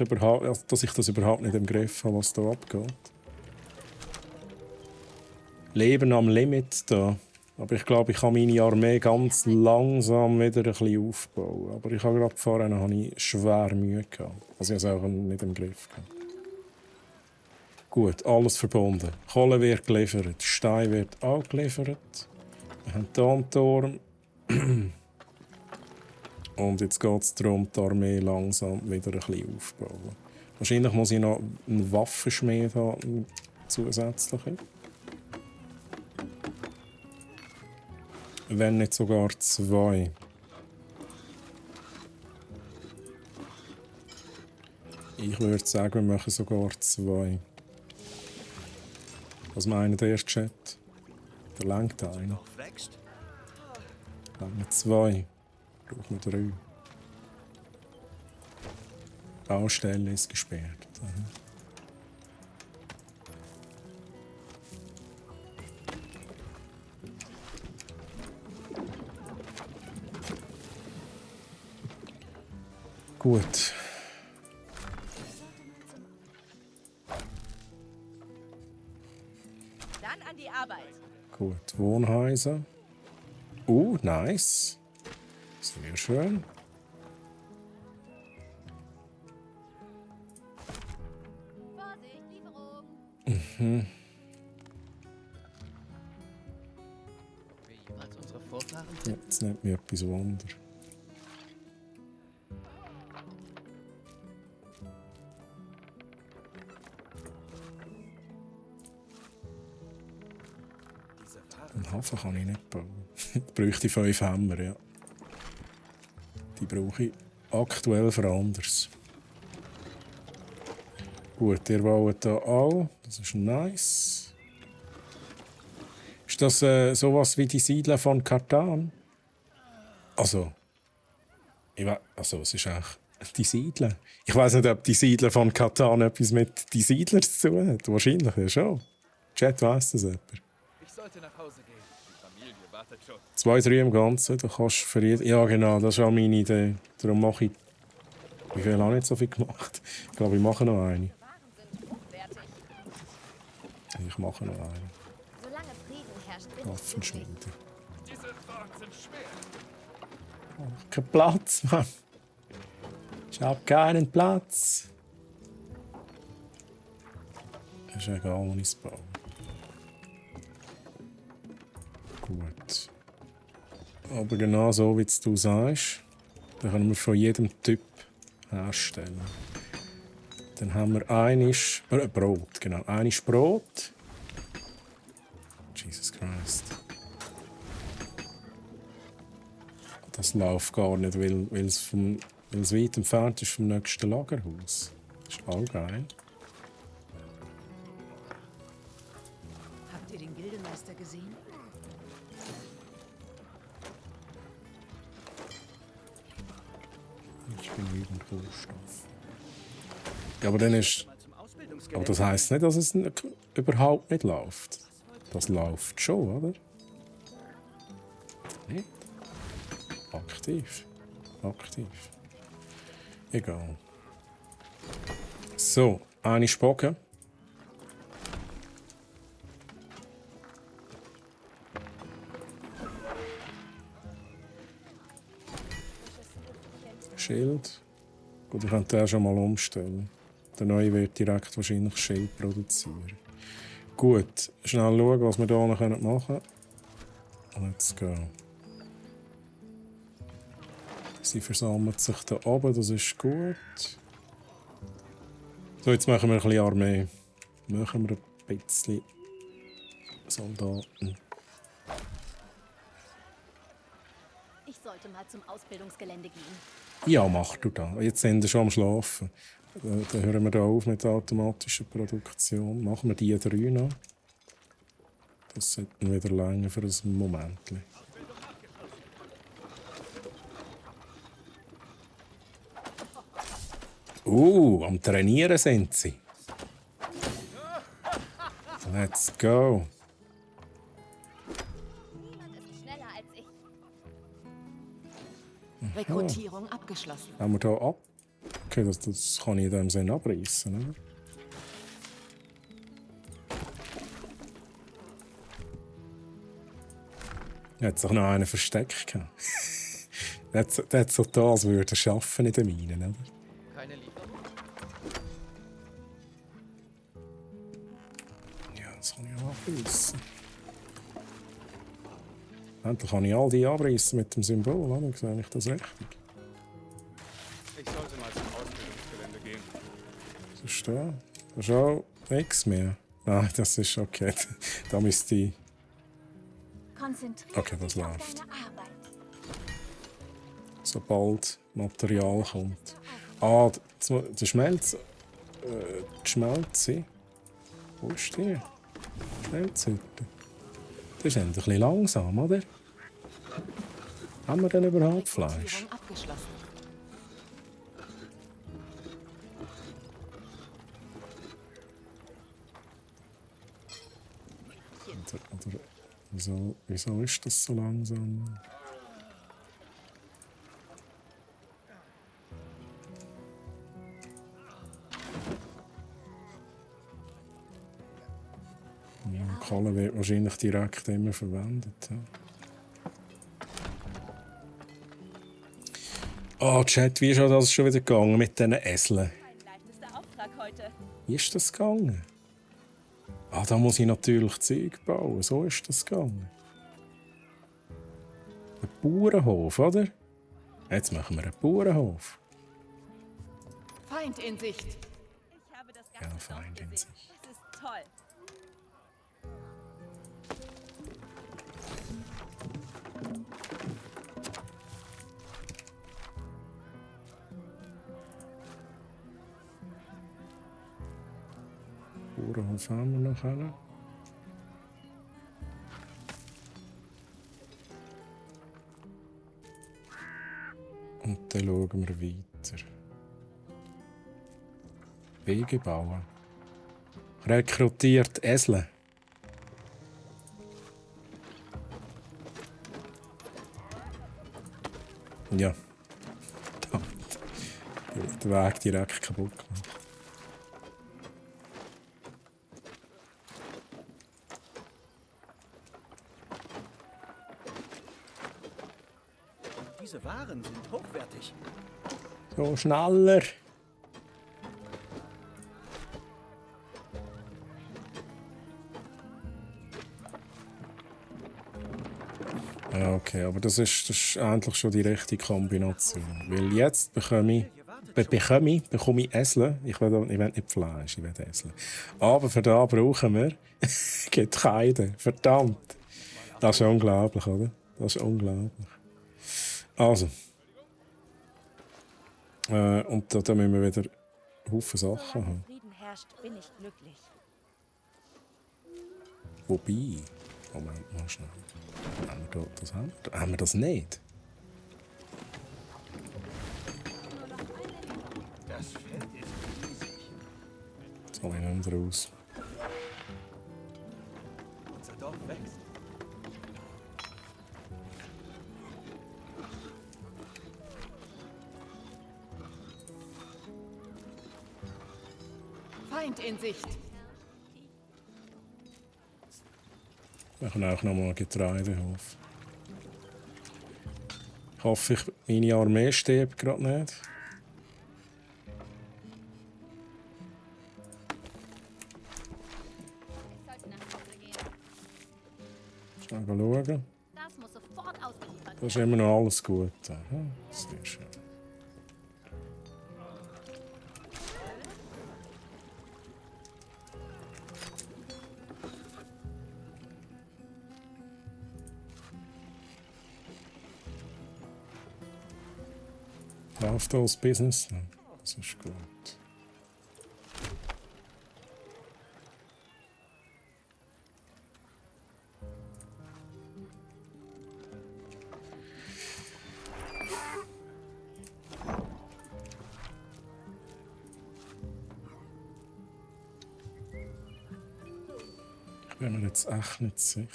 das überhaupt nicht im Griff habe, was da abgeht. Leben am Limit da. Aber ich glaube, ich kann meine Armee ganz langsam wieder ein bisschen aufbauen. Aber ich habe gerade vorhin schwer Mühe gehabt. Also ich habe es auch nicht im Griff gehabt. Gut, alles verbunden. Kohle wird geliefert, Stein wird auch geliefert. Wir haben hier einen Turm. Und jetzt geht es darum, die Armee langsam wieder ein bisschen aufzubauen. Wahrscheinlich muss ich noch einen Waffenschmied haben, zusätzlichen. Wenn nicht sogar 2. Ich würde sagen, wir machen sogar 2. Was meint der erste Chat? Der lenkt einer.
Noch wächst?
Brauchen wir 2. Brauchen wir 3. Baustelle ist gesperrt. Aha. Gut.
Dann an die Arbeit.
Gut, Wohnhäuser. Nice. Sehr schön.
Vorsicht, Lieferung.
Wie jemals unsere Vorfahren?
Jetzt nimmt mich etwas Wunder. Einen Hafen kann ich nicht bauen. Ich bräuchte 5 Hämmer, ja. Die brauche ich aktuell für anderes. Gut, ihr baut hier auch. Das ist nice. Ist das sowas wie die Siedler von Katan? Also, es ist eigentlich die Siedler. Ich weiß nicht, ob die Siedler von Katan etwas mit die Siedler zu tun hat. Wahrscheinlich ja schon. Chat weiss das jemand.
Ich sollte nach Hause gehen. Die Familie wartet schon.
2, 3 im Ganzen. Du kannst für jeden... Ja, genau, das ist auch meine Idee. Darum mache ich... Wie viel habe ich nicht so viel gemacht? Ich glaube, ich mache noch eine. Ich mache noch eine.
Solange Frieden herrscht, bin ich glücklich.
Waffenschmiede.
Diese Fragen sind schwer.
Kein Platz, Mann. Ich habe keinen Platz. Ist egal, wo ich es baue. Gut. Aber genau so, wie du sagst, dann können wir von jedem Typ herstellen. Dann haben wir einiges Brot, genau. Einiges Brot. Jesus Christ. Das läuft gar nicht, weil es weit entfernt ist vom nächsten Lagerhaus. Das ist auch geil.
Habt ihr den Gildemeister gesehen?
Ich genügend Rohstoff. Ja, aber dann ist... Aber das heisst nicht, dass es überhaupt nicht läuft. Das läuft schon, oder? Nicht? Aktiv. Aktiv. Egal. So, eine Spocken. Schild. Gut, ich könnte den schon mal umstellen. Der neue wird direkt wahrscheinlich Schild produzieren. Gut, schnell schauen, was wir hier noch machen können. Let's go. Sie versammelt sich da oben, das ist gut. So, jetzt machen wir ein bisschen Armee. Machen wir ein bisschen Soldaten.
Ich sollte mal zum Ausbildungsgelände gehen.
Ja, mach du das. Jetzt sind wir schon am Schlafen. Dann hören wir da auf mit der automatischen Produktion. Machen wir die 3 noch. Das sollten wieder länger für ein Moment. Am Trainieren sind sie. Let's go.
Niemand ist schneller als ich.
Rekrutierung abgeschlossen.
Haben wir hier ab? Okay, das kann ich in dem Sinne abreißen, oder? Hat sich noch einen versteckt. Der hat so da, als würde er arbeiten in den Minen, oder?
Keine Lieferung?
Ja, das kann ich auch abreißen. Endlich kann ich all die abreißen mit dem Symbol, oder? Sehe ich das richtig?
Ich sollte mal zum Ausbildungsgelände gehen.
Was ist da? Da ist auch nichts mehr. Nein, das ist okay. Da müsste ich...
Konzentriere
Okay, das
dich auf
läuft.
deine Arbeit.
Sobald Material kommt. Ah, die Schmelze. Die Schmelze. Wo ist die? Schmelzhütte. Das ist ein bisschen langsam, oder? Haben wir denn überhaupt Fleisch?
Rekrutierung abgeschlossen.
Oder wieso ist das so langsam? Ja, Kohle wird wahrscheinlich direkt immer verwendet. Oh, Chat, wie ist das schon wieder gegangen mit diesen Eseln?
Mein leichtester Auftrag heute.
Wie ist das gegangen? Ah, da muss ich natürlich Zeug bauen. So ist das gegangen. Ein Bauernhof, oder? Jetzt machen wir einen Bauernhof.
Feind in Sicht.
Ich habe das
Ja,
ganze Dorf
Feind in
gesehen.
sich.
Das ist toll.
Bauernhof haben wir noch einen. Und dann schauen wir weiter. Wege bauen. Rekrutiert Esel. Ja. Der Weg direkt kaputt gemacht.
Diese Waren sind hochwertig.
So schneller. Ja, okay, aber das ist eigentlich schon die richtige Kombination. Weil jetzt bekomme ich Esel. Ich will nicht Fleisch, ich will Esel. Aber für da brauchen wir Getreide. Verdammt. Das ist unglaublich, oder? Das ist unglaublich. Also. Und da müssen wir wieder Haufen Sachen haben.
Frieden herrscht, bin ich glücklich.
Wobei. Moment mal schnell. Haben wir das nicht?
Das Feld ist riesig.
Soll ich nicht raus?
Unser Dorf wächst.
Feind in Sicht.
Wir können auch noch mal Getreidehof. Ich hoffe, meine Armee stirbt gerade nicht.
Ich sollte nach Hause gehen.
Schnell schauen.
Das muss sofort ausgeliefert
Das ist immer noch alles gut. Ja, sehr schön. Läuft alles Business? Ja, das ist gut. Ich bin mir jetzt echt nicht sicher.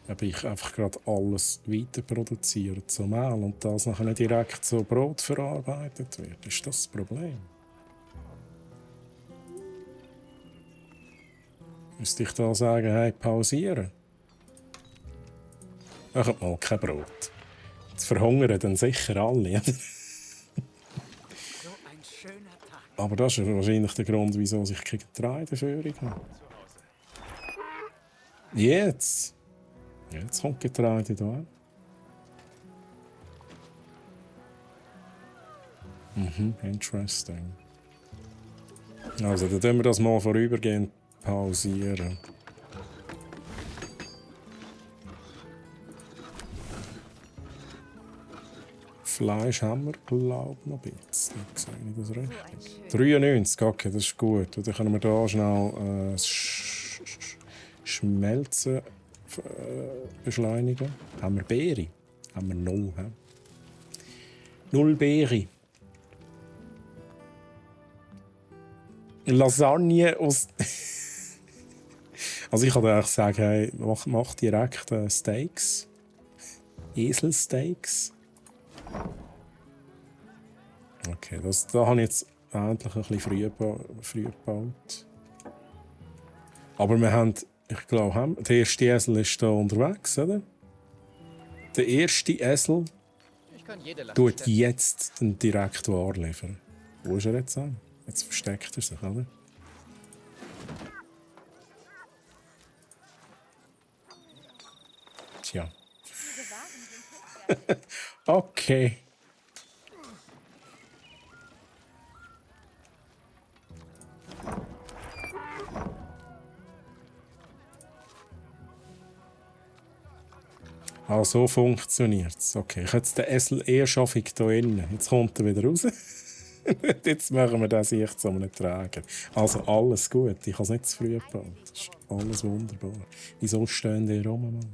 Ob ich einfach gerade alles weiter produziere zum Mehl und das nachher nicht direkt zu Brot verarbeitet wird. Ist das das Problem? Müsste ich da sagen, hey, pausieren? Ach, mal kein Brot. Jetzt verhungern dann sicher alle.
So ein schöner Tag.
Aber das ist wahrscheinlich der Grund, wieso ich keine Getreideführung habe. Jetzt! Jetzt kommt Getreide da. Interesting. Also, dann tun wir das mal vorübergehend pausieren. Fleisch haben wir, glaube ich, noch ein bisschen. Sehe ich das richtig? 93, okay, das ist gut. Und dann können wir hier schnell Schmelzen beschleunigen. Haben wir Beere? Haben wir 0. He? 0 Beere. Lasagne aus... Also ich kann dir eigentlich sagen, hey, mach direkt Steaks. Eselsteaks. Okay, da habe ich jetzt endlich ein bisschen früh gebaut. Aber wir haben... Ich glaube, der erste Esel ist hier unterwegs, oder? Der erste Esel
Ich kann jede Last
tut
stemmen.
jetzt den direkt Ware liefern. Wo ist er jetzt an? Jetzt versteckt er sich, oder? Tja. Okay. Ah, so funktioniert es. Okay, ich habe jetzt den Esel eher schaffig hier innen. Jetzt kommt er wieder raus. Jetzt machen wir das hier zu einem Träger. Also alles gut. Ich habe es nicht zu früh gebaut. Das ist alles wunderbar. Wieso stehen die rum, Mann?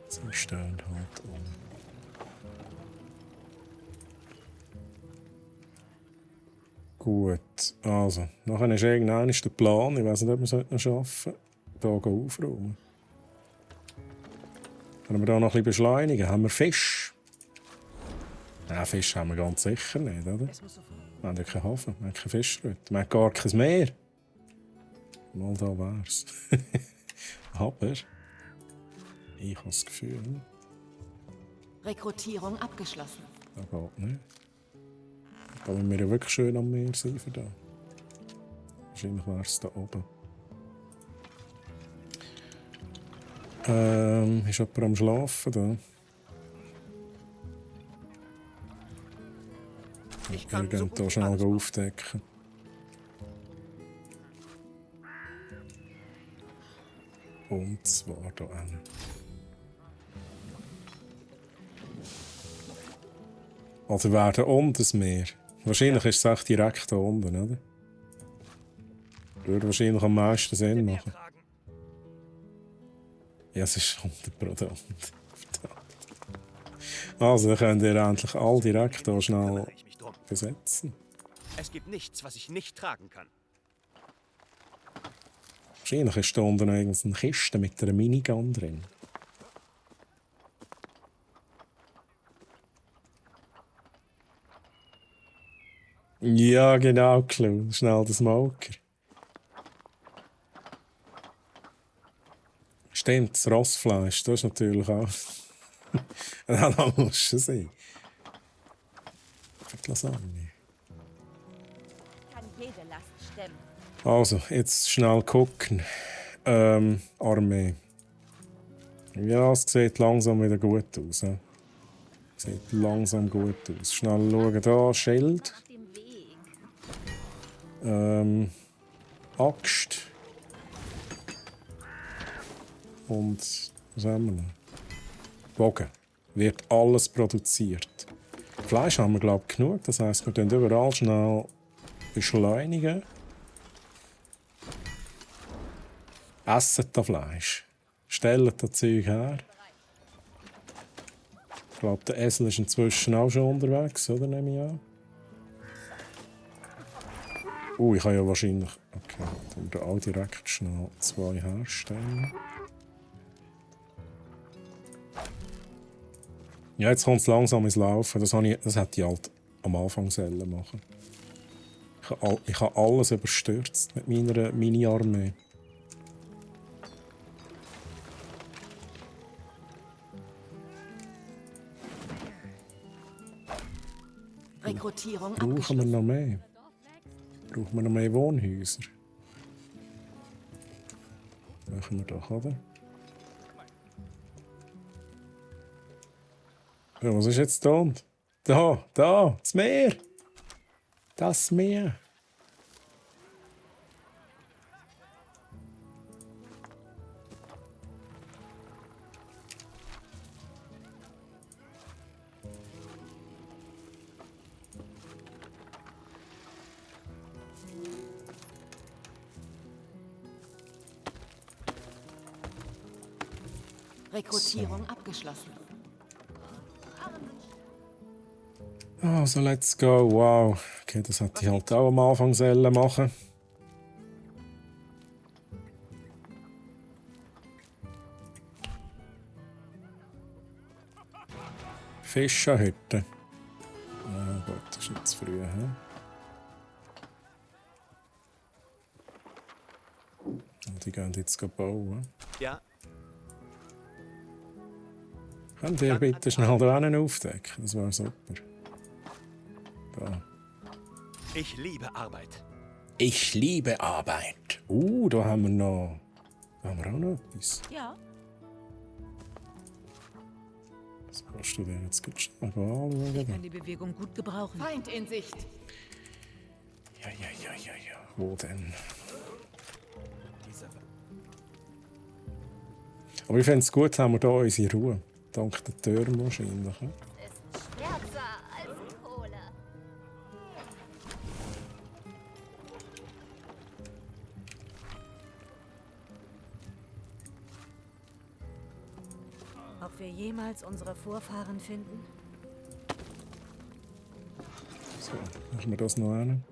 Sie stehen halt um. Gut, also. Nachher ist irgendwann der Plan. Ich weiß nicht, ob wir es heute noch schaffen. Hier aufräumen. Können wir da noch ein bisschen beschleunigen? Haben wir Fisch? Ja, Fisch haben wir ganz sicher nicht, oder? Wir haben ja keinen Hafen, wir haben keine Fischroute, wir haben gar kein Meer. Mal da wär's. Aber ich habe das Gefühl,
Rekrutierung abgeschlossen.
das geht nicht. Da müssen wir ja wirklich schön am Meer sein für da. Wahrscheinlich wäre es da oben. Ist jemand am Schlafen da?
Ich
Wir
kann so
gehen hier
gut
schnell
alles machen.
aufdecken. Und zwar hier hinten. Also werden unten das Meer. Wahrscheinlich ist es echt direkt hier unten, oder? Würde wahrscheinlich am meisten Sinn
Mehr
machen.
tragen.
Ja, es ist 100%. Verdammt. Also, dann könnt ihr endlich all direkt hier schnell
Kümmere ich mich drum.
besetzen.
Es gibt nichts, was ich nicht tragen kann.
Wahrscheinlich ist da unten noch eine Kiste mit einer Minigun drin. Ja, genau, Clou. Schnell der Smoker. Stimmt, das Rossfleisch, das ist natürlich auch. Ja, das muss schon sein. Für die Lasagne.
Kann jede Last stemmen.
Also, jetzt schnell gucken. Armee. Ja, es sieht langsam wieder gut aus. He? Sieht langsam gut aus. Schnell schauen da, Schild.
Auf dem Weg.
Axt. Und was haben wir noch? Bogen. Wird alles produziert. Fleisch haben wir, glaube ich, genug. Das heisst, wir können überall schnell beschleunigen. Essen das Fleisch. Stellen das Zeug her. Ich glaube, der Esel ist inzwischen auch schon unterwegs, oder? Nehme ich an. Ich kann ja wahrscheinlich. Okay, dann wir auch direkt schnell 2 herstellen. Ja, jetzt kommt es langsam ins Laufen. Das hätte ich halt am Anfang sollen machen. Ich habe alles überstürzt mit meiner Mini-Armee.
Rekrutierung
Brauchen wir
abgeschlossen.
noch mehr? Brauchen wir noch mehr Wohnhäuser? Machen wir doch, oder? Ja, was ist jetzt da? Da, das Meer! Das Meer!
Rekrutierung abgeschlossen.
Also, let's go. Wow. Okay, das hätte ich halt auch am Anfang sollen machen. Fischerhütte. Ah Gott, das ist jetzt früh, hä? Die gehen jetzt bauen.
Ja,
Könnt ihr bitte schnell da einen aufdecken? Das wäre super. Da.
ich liebe Arbeit.
Ich liebe Arbeit. Da haben wir noch. Da haben wir auch noch etwas.
Ja.
Was kannst du denn jetzt gut schnell
Ich
anschauen?
kann die Bewegung gut gebrauchen. Feind in Sicht.
Ja. Wo denn? Aber ich fände es gut, haben wir hier unsere Ruhe. Dank der Türen wahrscheinlich. He?
Es ist schwärzer als Kohle.
Ob wir jemals unsere Vorfahren finden?
So, machen wir das noch hin.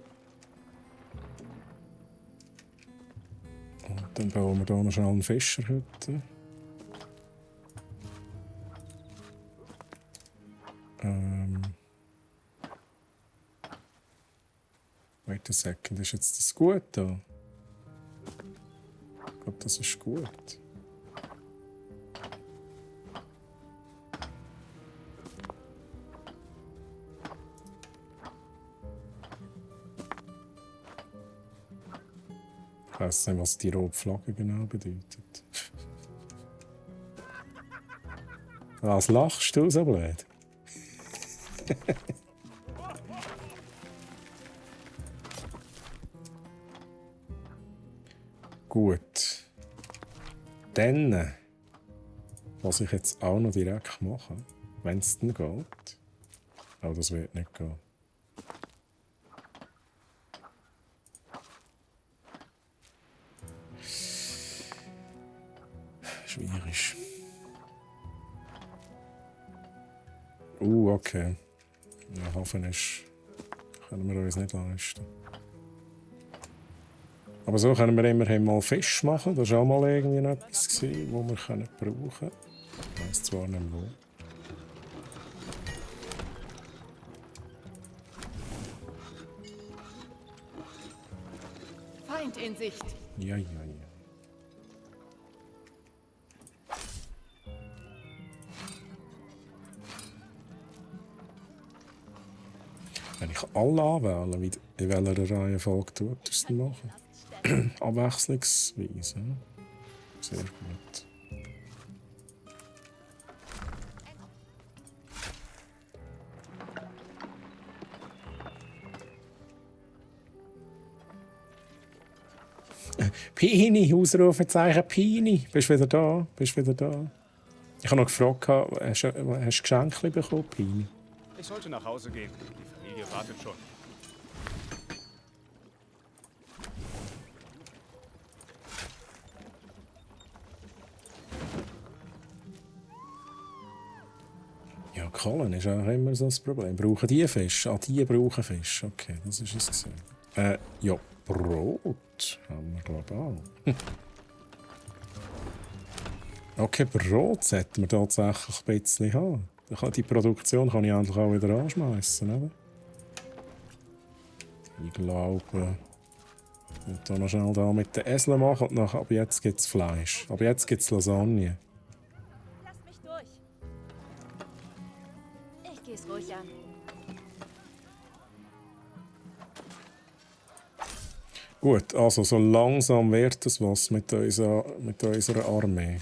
Und dann bauen wir hier noch schnell eine Fischerhütte. Wait a second, ist jetzt das gut da? Ich glaube, das ist gut. Ich weiss nicht, was die rote Flagge genau bedeutet. Was lachst du so blöd? Gut. Dann, was ich jetzt auch noch direkt mache, wenn es dann geht. Aber das wird nicht gehen. Schwierig. Okay. Der Hafen ist Können wir uns nicht leisten. Aber so können wir immerhin mal Fisch machen. Das war auch mal irgendwie etwas, das wir brauchen können. Ich weiss zwar nicht wo.
Feind in Sicht.
Ja. Wenn ich alle anwähle, in welcher Reihenfolge tut er es dann machen? Abwechslungsweise. Sehr gut. Pini, Ausrufezeichen, Pini. Bist du wieder da? Ich habe noch gefragt, hast du Geschenke bekommen, Pini?
Ich sollte nach Hause gehen. Die Familie wartet schon.
Ja, Kohlen ist auch immer so das Problem. Brauchen die Fisch? Die brauchen Fisch. Okay, das ist es gewesen. Ja, Brot haben wir, glaube ich, auch. Okay, Brot sollten wir tatsächlich ein bisschen haben. Die Produktion kann ich endlich auch wieder anschmeißen, oder? Ich glaube, ich will hier noch schnell da mit den Eseln machen und ab jetzt gibt es Fleisch. Ab jetzt gibt es Lasagne.
Lass mich durch. Ich geh's ruhig an.
Gut, also so langsam wird es was mit unserer Armee.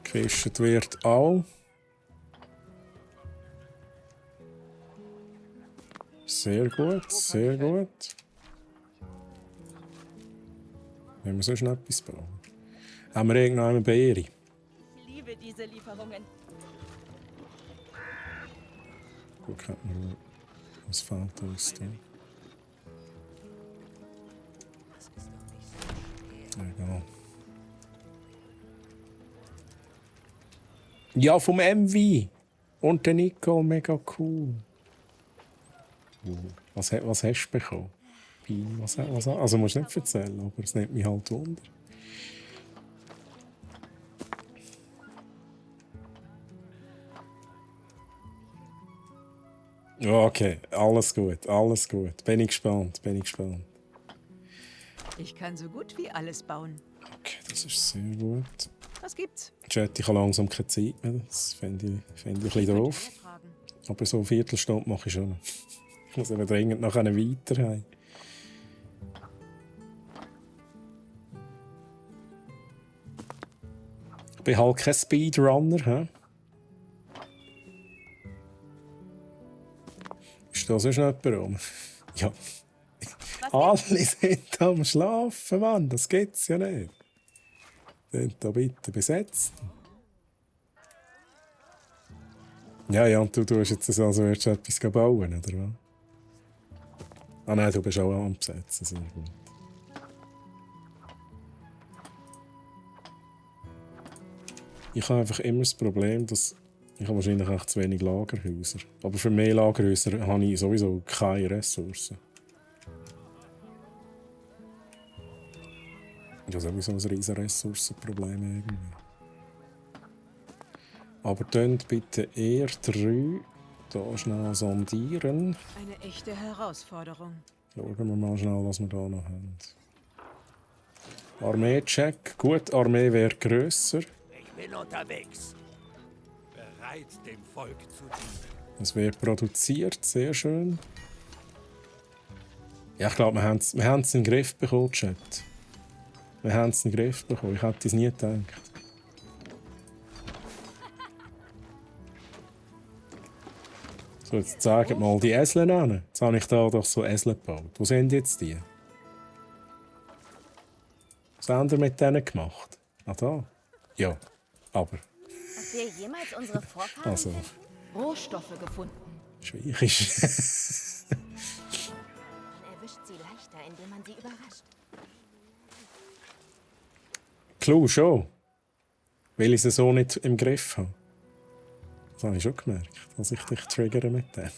Gefischt wird auch. Sehr gut, sehr gut. Wenn wir sonst noch etwas brauchen. Haben wir irgendeine Beere?
Ich liebe diese Lieferungen.
Gut, was fehlt uns da? Egal. Ja, vom MV. Und der Nicole, mega cool. Was hast du bekommen? Also musst du nicht erzählen, aber es nimmt mich halt wunder. Okay, alles gut. Bin ich gespannt.
Ich kann so gut wie alles bauen.
Okay, das ist sehr gut.
Was gibt's?
Chat, ich habe langsam keine Zeit mehr. Das finde ich ein bisschen doof. Aber so eine Viertelstunde mache ich schon noch. Ich muss eben dringend noch weiter haben. Ich bin halt kein Speedrunner. He? Ist da sonst noch jemand rum? Ja. Alle sind am Schlafen, Mann. Das gibt's ja nicht. Sind da bitte besetzt. Ja, und du tust jetzt so, als würdest du etwas bauen, oder was? Ah nein, du bist auch am Besetzen, sehr gut. Ich habe einfach immer das Problem, dass ich habe wahrscheinlich echt zu wenig Lagerhäuser. Aber für mehr Lagerhäuser habe ich sowieso keine Ressourcen. Das ist sowieso ein riesen Ressourcenproblem irgendwie. Aber dann bitte eher 3 hier schnell sondieren.
Eine echte Herausforderung.
Schauen wir mal schnell, was wir hier noch haben. Armee-Check. Gut, Armee wäre grösser.
Ich bin unterwegs. Bereit, dem Volk zu dienen.
Es wird produziert, sehr schön. Ja, ich glaube, wir haben es in den Griff bekommen, Chat. Wir haben es in den Griff bekommen. Ich hätte es nie gedacht. So, jetzt zeigt mal die Esel an. Jetzt habe ich da doch so Esel gebaut. Wo sind jetzt die? Was haben wir mit denen gemacht? Ah, da? Ja, aber...
Ob wir jemals unsere Vorfahren
Also,
Rohstoffe gefunden.
schwierig.
Man erwischt sie leichter, indem man sie überrascht.
Clou schon. Weil ich sie so nicht im Griff habe. Das habe ich schon gemerkt, dass ich dich triggere mit dem.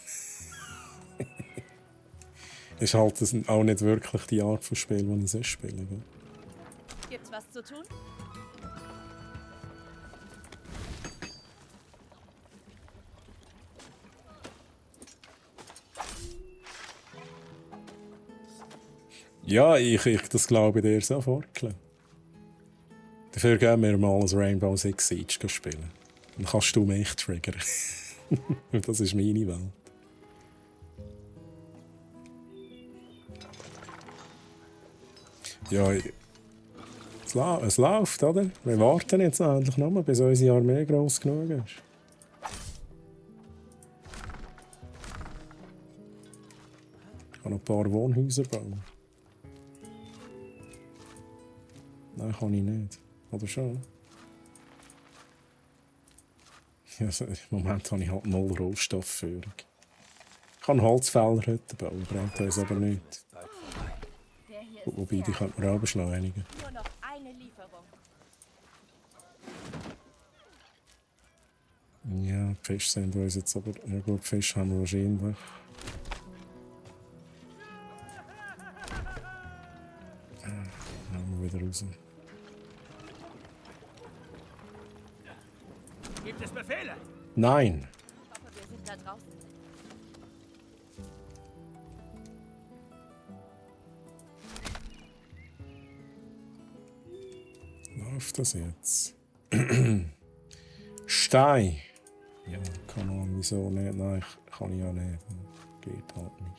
Ist halt auch nicht wirklich die Art von Spiel, die ich sonst spiele. Gell?
Gibt's was zu tun?
Ja, das glaube ich dir sofort. Klar. Dafür gehen wir mal ein Rainbow Six Siege spielen. Dann kannst du mich triggern. Das ist meine Welt. Ja, es läuft, oder? Wir warten jetzt endlich noch, bis unsere Armee gross genug ist. Ich kann noch ein paar Wohnhäuser bauen. Nein, kann ich nicht. Oder schon? Ja, im Moment habe ich halt 0 Rohstoffführung. Ich kann Holzfällerhütten bauen, bringt uns aber nicht.
Der hier ist
Wobei, die könnte man auch beschleunigen.
nur noch eine Lieferung.
Ja, die Fische sind uns jetzt aber... Ja gut, Fische haben wir wahrscheinlich. Nehmen wir wieder raus.
Gibt es Befehle?
Nein!
Ich hoffe, wir sind da draußen.
Läuft das jetzt? Stein! Ja, kann man wieso nicht? Nein, kann ich ja nicht. Geht halt nicht.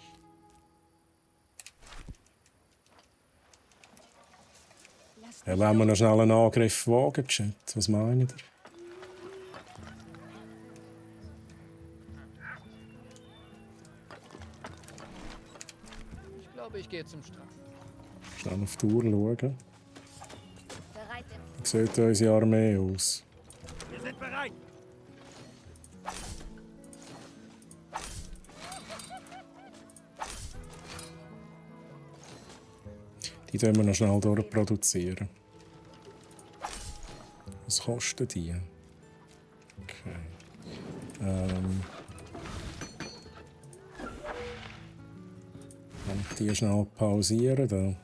Ja, wenn wir noch schnell einen Angriff wagen, Chat, was meint ihr?
Ich glaube, ich gehe zum Strand.
Schnell auf die Uhr schauen.
Bereit im
Wie sieht unsere Armee aus?
Wir sind bereit.
Die können wir noch schnell durchproduzieren. Was kosten die? Okay. Kann ich die schnell pausieren? Da?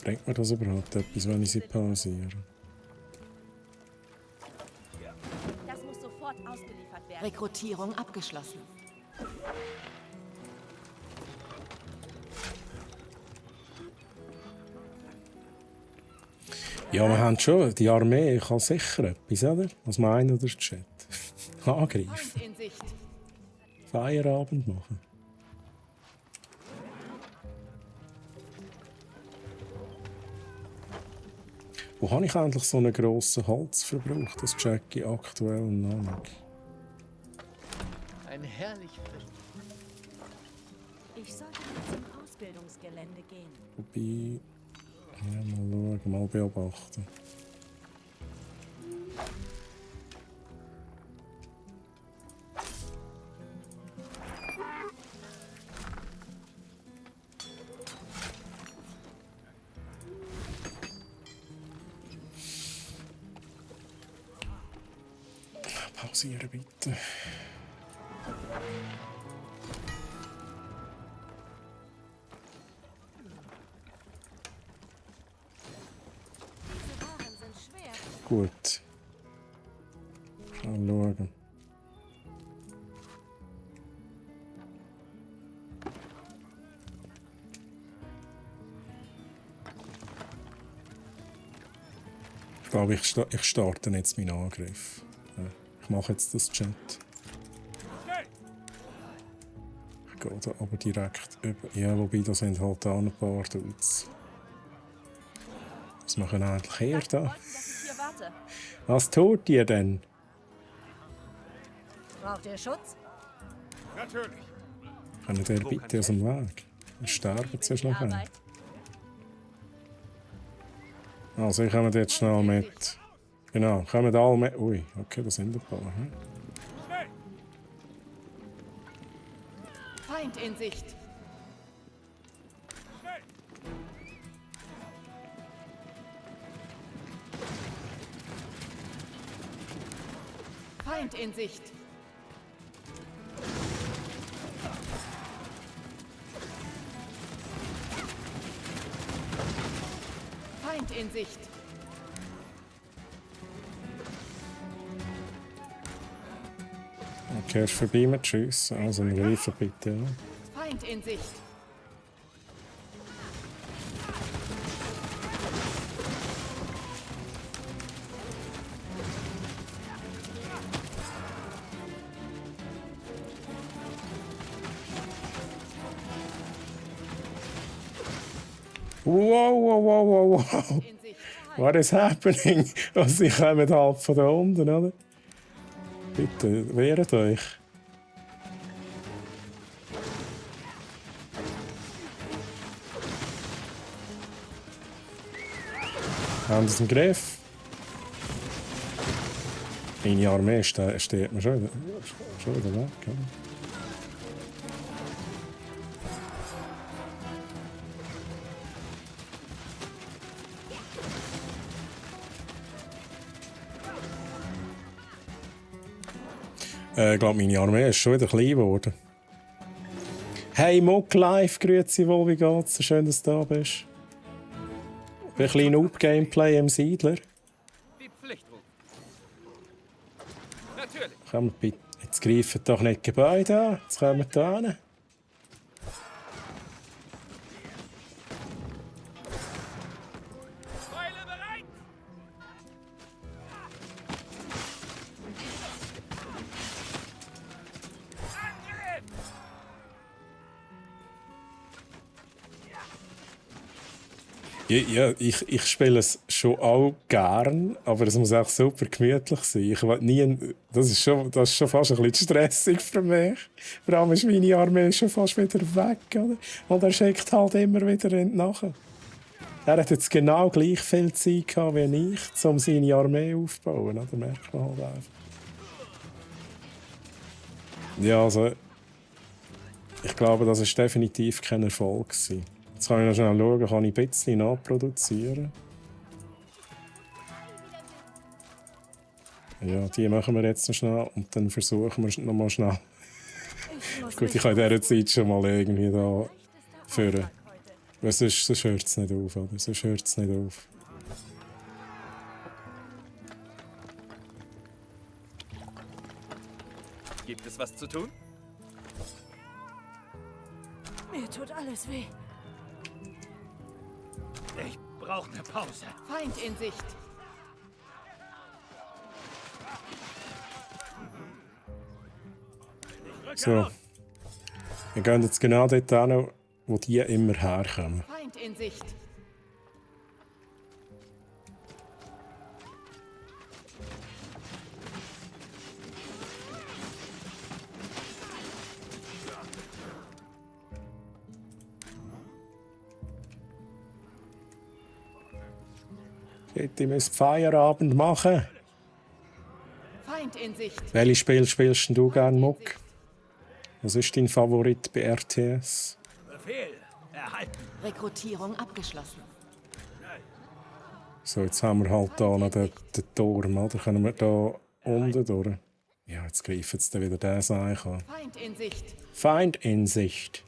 Bringt mir das überhaupt etwas, wenn ich sie pausiere?
Das muss sofort ausgeliefert werden.
Rekrutierung abgeschlossen.
Ja, wir haben schon die Armee kann sicher etwas, oder? Was meint der Chat? Angreifen.
Feind in Sicht.
Feierabend machen. Wo habe ich eigentlich so einen grossen Holzverbrauch? Das checke ich aktuell noch nicht.
Ein herrlich frisch.
Ich sollte mal zum Ausbildungsgelände gehen.
Wobei... Ja, mal schauen, mal beobachten. Pausieren bitte.
Diese Waren sind schwer.
Gut. Mal schauen. Ich glaube, ich starte jetzt meinen Angriff. Ja, ich mache jetzt das Chat. Ich gehe da aber direkt über. Ja, wobei, da sind halt auch ein paar Dudes. Was machen eigentlich hier da?
Wollten, dass ich hier warte.
Was tut ihr denn?
Braucht ihr Schutz?
Natürlich.
Können ihr bitte aus dem Weg? Wir sterben zuerst noch.
Arbeit.
Also, ich komme jetzt schnell mit Genau, kommen alle mit. Ui, okay, das sind ein paar. Hm?
Feind in Sicht. Feind in Sicht. Feind in Sicht.
Okay, ist vorbei mit Tschüss. Also, wir rufen bitte. Ja.
Feind in Sicht.
Wow, wow, wow, wow, wow.
In Sicht.
What is happening? Also, sie kommen halb von da unten, oder? Bitte, wehret euch. Haben sie es im Griff? Meine Armee steht mir schon wieder weg. Oder? Ich glaube, meine Armee ist schon wieder klein geworden. Hey, Muck Live, grüezi wohl, wie geht's? Schön, dass du da bist. Ein bisschen Noob-Gameplay im Siedler.
Die Pflichtruf. Natürlich.
Komm, bitte. Jetzt greifen doch nicht die Gebäude an. Jetzt kommen wir da hin.
Keule bereit. Angriff.
Ja, ich spiele es schon auch gern, aber es muss auch super gemütlich sein. Ich will nie, das ist schon fast ein bisschen stressig für mich. Vor allem ist meine Armee schon fast wieder weg. Oder? Und er schickt halt immer wieder nachher. Er hat jetzt genau gleich viel Zeit gehabt wie ich, um seine Armee aufzubauen. Oder? Merkt man halt einfach. Ja, also ich glaube, das ist definitiv kein Erfolg gewesen. Jetzt kann ich noch schnell schauen, kann ich ein bisschen nachproduzieren. Ja, die machen wir jetzt noch schnell und dann versuchen wir noch mal schnell. Gut, ich kann in dieser Zeit schon mal irgendwie da führen. Weil sonst hört es nicht auf, oder? Sonst hört es nicht auf.
Gibt es was zu tun?
Mir tut alles weh.
Ich brauche eine Pause.
Feind in Sicht.
So. Wir gehen jetzt genau dort hin, wo die immer herkommen.
Feind in Sicht.
Bitte, müsst Feierabend machen.
Feind in Sicht.
Welches Spiel spielst du gerne, Muck? Was ist dein Favorit bei RTS?
Befehl erhalten.
Rekrutierung abgeschlossen.
So, jetzt haben wir halt hier noch den Turm, oder? Können wir da unten durch? Ja, jetzt greifen jetzt wieder den Seich an.
Feind in Sicht.
Feind in Sicht.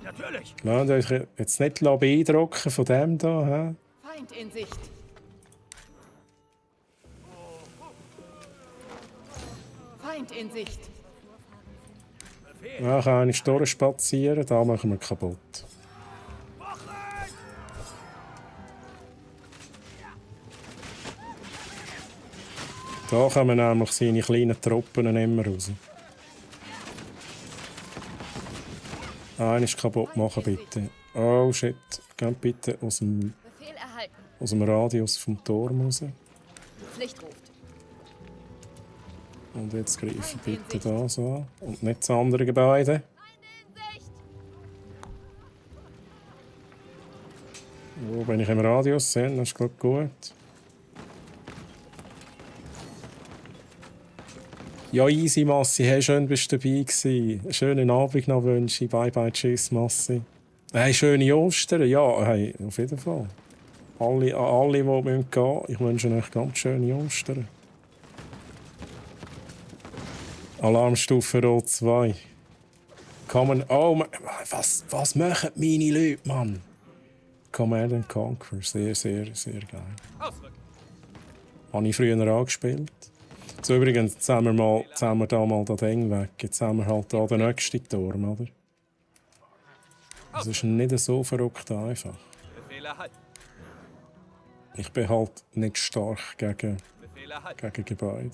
Natürlich.
Lasst euch jetzt nicht beeindrucken von dem da. He?
Feind in Sicht. Feind in Sicht.
Ja, kann ich durchspazieren, da machen wir kaputt. Da kommen nämlich seine kleinen Truppen immer raus. Eines kaputt machen, bitte. Oh shit. Geht bitte aus dem
Befehl erhalten.
Radius vom Turm raus.
Pflicht ruft.
Und jetzt greifen bitte da so an. Und nicht das andere Gebäude. Wo bin ich im Radius? Das ist glaube ich gut. Ja, easy, Massi. Hey, schön, bist du dabei gewesen. Einen schönen Abend noch wünsche ich. Bye, bye, tschüss, Massi. Hey, schöne Ostern. Ja, hey, auf jeden Fall. Alle, die gehen müssen, ich wünsche euch ganz schöne Ostern. Alarmstufe Rot 2. Kommen. Oh, was machen meine Leute, Mann? Command and Conquer. Sehr, sehr, sehr geil. Habe ich früher angespielt. So, übrigens, jetzt haben wir da mal das Ding weg. Jetzt haben wir halt da den nächsten Turm, oder? Das ist nicht so verrückt einfach. Ich bin halt nicht stark gegen Gebäude.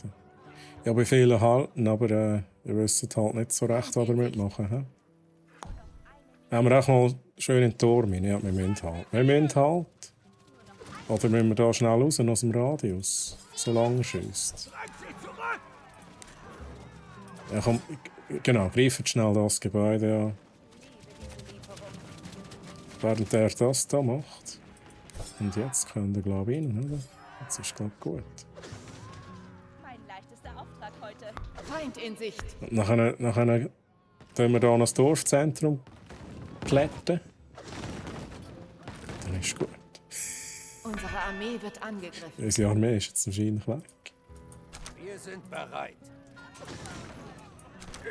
Ja, Befehle halten, aber ihr wisst halt nicht so recht, was ihr mitmachen müsst. Haben wir auch mal schön in den Turm rein? Ja, wir müssen halt. Wir müssen halt. Oder müssen wir da schnell raus aus dem Radius? Solange er schiesst. Ja, komm, genau, greift schnell das Gebäude an. Während er das da macht. Und jetzt können wir, glaube ich, rein, oder? Jetzt ist, glaube ich, gut.
Mein leichtester Auftrag heute.
Feind in Sicht.
Und nachher tun wir hier das Dorfzentrum glätten. Dann ist gut.
Unsere Armee wird angegriffen.
Unsere Armee ist jetzt wahrscheinlich weg.
Wir sind bereit.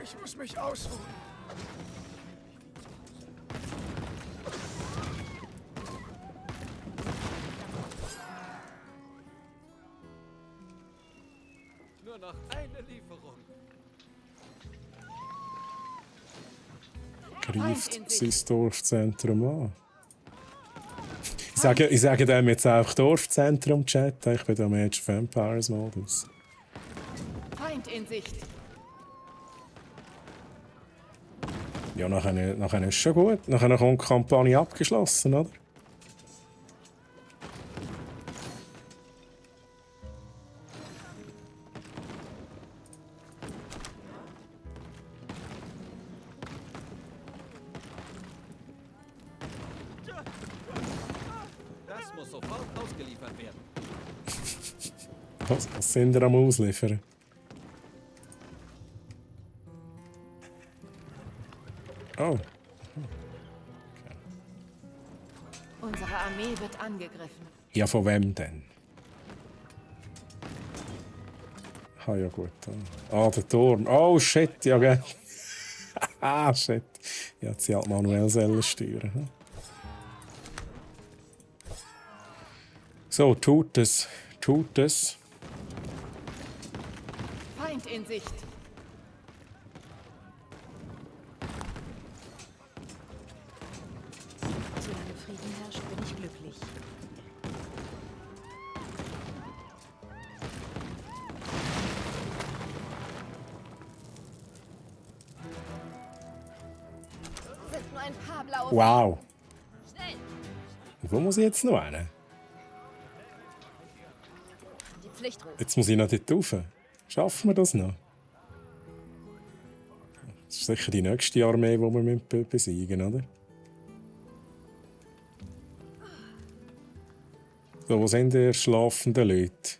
Ich muss mich ausruhen.
Nur noch eine Lieferung.
Greift sein Dorfzentrum an. Ich sage dem jetzt auch Dorfzentrum-Chat. Ich bin da im Age of Empires Modus.
Feind in Sicht.
Ja, nachher ist schon gut. Nachher kommt die Kampagne abgeschlossen, oder?
Das muss sofort ausgeliefert werden.
Was sind wir am Ausliefern? Oh.
Unsere Armee wird angegriffen.
Ja, von wem denn? Ah, ja gut. Ah, der Turm. Oh, shit, ja, gell. Ah, shit. Ich hätte sie halt manuell selber steuern. Hm? So, tut es. Tut es.
Feind in Sicht.
Solange Frieden herrscht, bin ich glücklich.
Sind nur ein paar blaue.
Wow.
Schnell!
Wo muss ich jetzt noch hin?
Die Pflichtruf.
Jetzt muss ich noch dort rauf. Schaffen wir das noch? Das ist sicher die nächste Armee, die wir besiegen müssen, oder? So, wo sind die schlafenden Leute?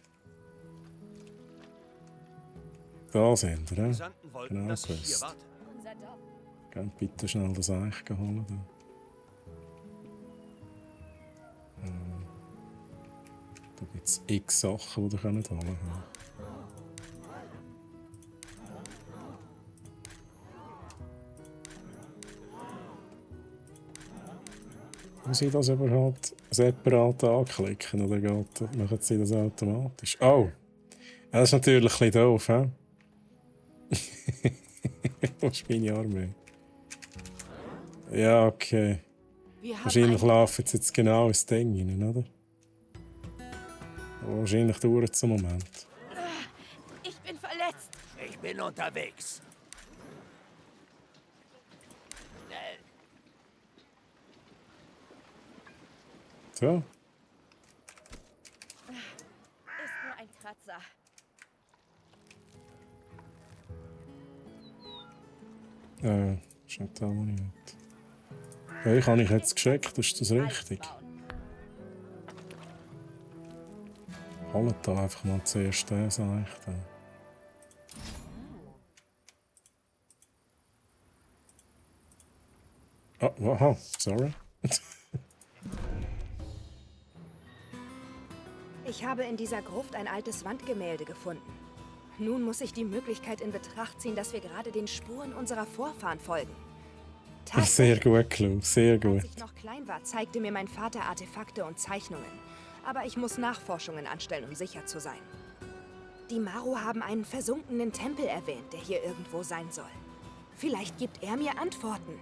Da sind wir,
Die
ja?
Sanden wollten,
Genau
dass ich hier
gewusst.
warte.
Unser Dorf.
Könnt bitte schnell das Eich holen. Da. Da gibt es x Sachen, die ihr holen könnt. Muss ich das überhaupt separat anklicken oder machen sie das automatisch? Oh! Ja, das ist natürlich ein bisschen doof, hä? Wo ist meine Armee? Ja, okay.
Wir haben
Wahrscheinlich
ein-
laufen sie jetzt genau ins Ding rein, oder? Aber wahrscheinlich dauert es einen Moment.
Ich bin verletzt.
Ich bin unterwegs. Schnell.
So.
Ist nur ein Kratzer.
Ist nicht da, wo ich will. Hey, habe ich jetzt geschickt? Ist das richtig?
Alles bauen.
holen da einfach mal zuerst den, sag ich dann. Oh, aha, sorry.
Ich habe in dieser Gruft ein altes Wandgemälde gefunden. Nun muss ich die Möglichkeit in Betracht ziehen, dass wir gerade den Spuren unserer Vorfahren folgen.
Sehr gut, Clou, sehr gut.
Als ich noch klein war, zeigte mir mein Vater Artefakte und Zeichnungen. Aber ich muss Nachforschungen anstellen, um sicher zu sein. Die Maru haben einen versunkenen Tempel erwähnt, der hier irgendwo sein soll. Vielleicht gibt er mir Antworten.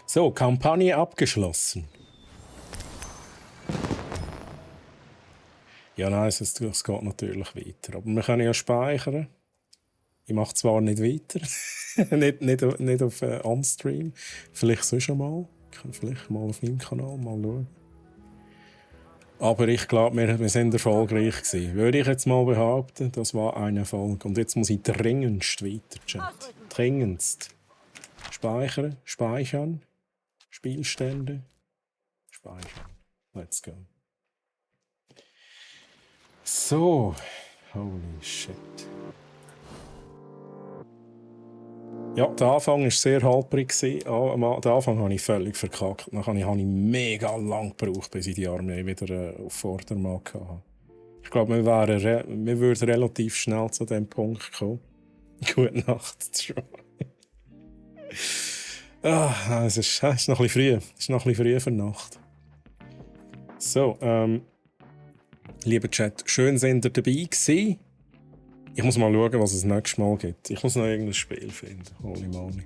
So, Kampagne abgeschlossen. Ja, nein, es geht natürlich weiter. Aber wir können ja speichern. Ich mache zwar nicht weiter. nicht auf On-Stream. Vielleicht sonst mal. Ich kann vielleicht mal auf meinem Kanal mal schauen. Aber ich glaube, wir sind erfolgreich gewesen. Würde ich jetzt mal behaupten, das war ein Erfolg. Und jetzt muss ich dringendst weiter chatten. Dringendst. Speichern, speichern. Spielstände. Speichern. Let's go. So. Holy shit. Ja, der Anfang war sehr holprig. Den Anfang habe ich völlig verkackt. Dann habe ich mega lang gebraucht, bis ich die Armee wieder auf Vordermann hatte. Ich glaube, wir würden relativ schnell zu diesem Punkt kommen. Gute Nacht, Troy. Es ist noch ein bisschen früh. Es ist noch ein bisschen früh für die Nacht. So, lieber Chat, schön sind ihr dabei gewesen. Ich muss mal schauen, was es nächstes Mal gibt. Ich muss noch irgendein Spiel finden. Holy moly.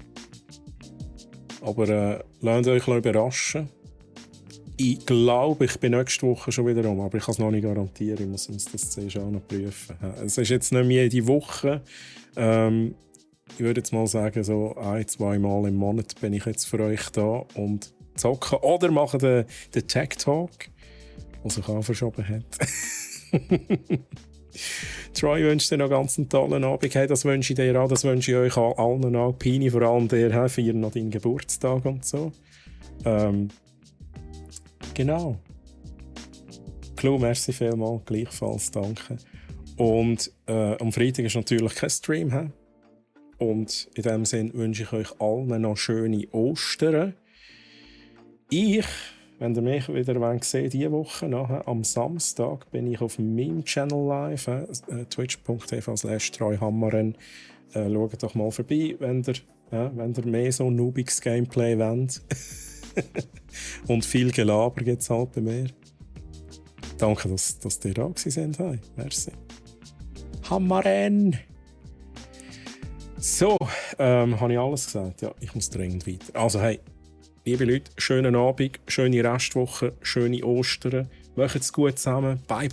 Aber lasst euch überraschen. Ich glaube, ich bin nächste Woche schon wieder rum, aber ich kann es noch nicht garantieren. Ich muss das zuerst auch noch prüfen. Es ist jetzt nicht mehr jede Woche. Ich würde jetzt mal sagen, so 1-2 Mal im Monat bin ich jetzt für euch da und zocken. Oder mache den Tech Talk, der sich auch verschoben hat. Troy wünscht dir noch ganz einen tollen Abend. Hey, das wünsche ich dir auch, das wünsche ich euch allen auch. Pini, vor allem dir, feiern noch deinen Geburtstag und so. Genau. Clou, merci vielmals, gleichfalls, danke. Und am Freitag ist natürlich kein Stream. Und in diesem Sinne wünsche ich euch allen noch schöne Ostern. Wenn ihr mich wieder seht, diese Woche nachher, am Samstag bin ich auf meinem Channel live, twitch.tv/treuhammeren. Schaut doch mal vorbei, wenn ihr mehr so noobiges Gameplay wollt. Und viel Gelaber gibt es halt bei mir. Danke, dass ihr da gewesen seid. Hey, merci. Hammeren! So, habe ich alles gesagt? Ja, ich muss dringend weiter. Also hey, liebe Leute, schönen Abend, schöne Restwoche, schöne Ostern. Macht's gut zusammen. Bye bye.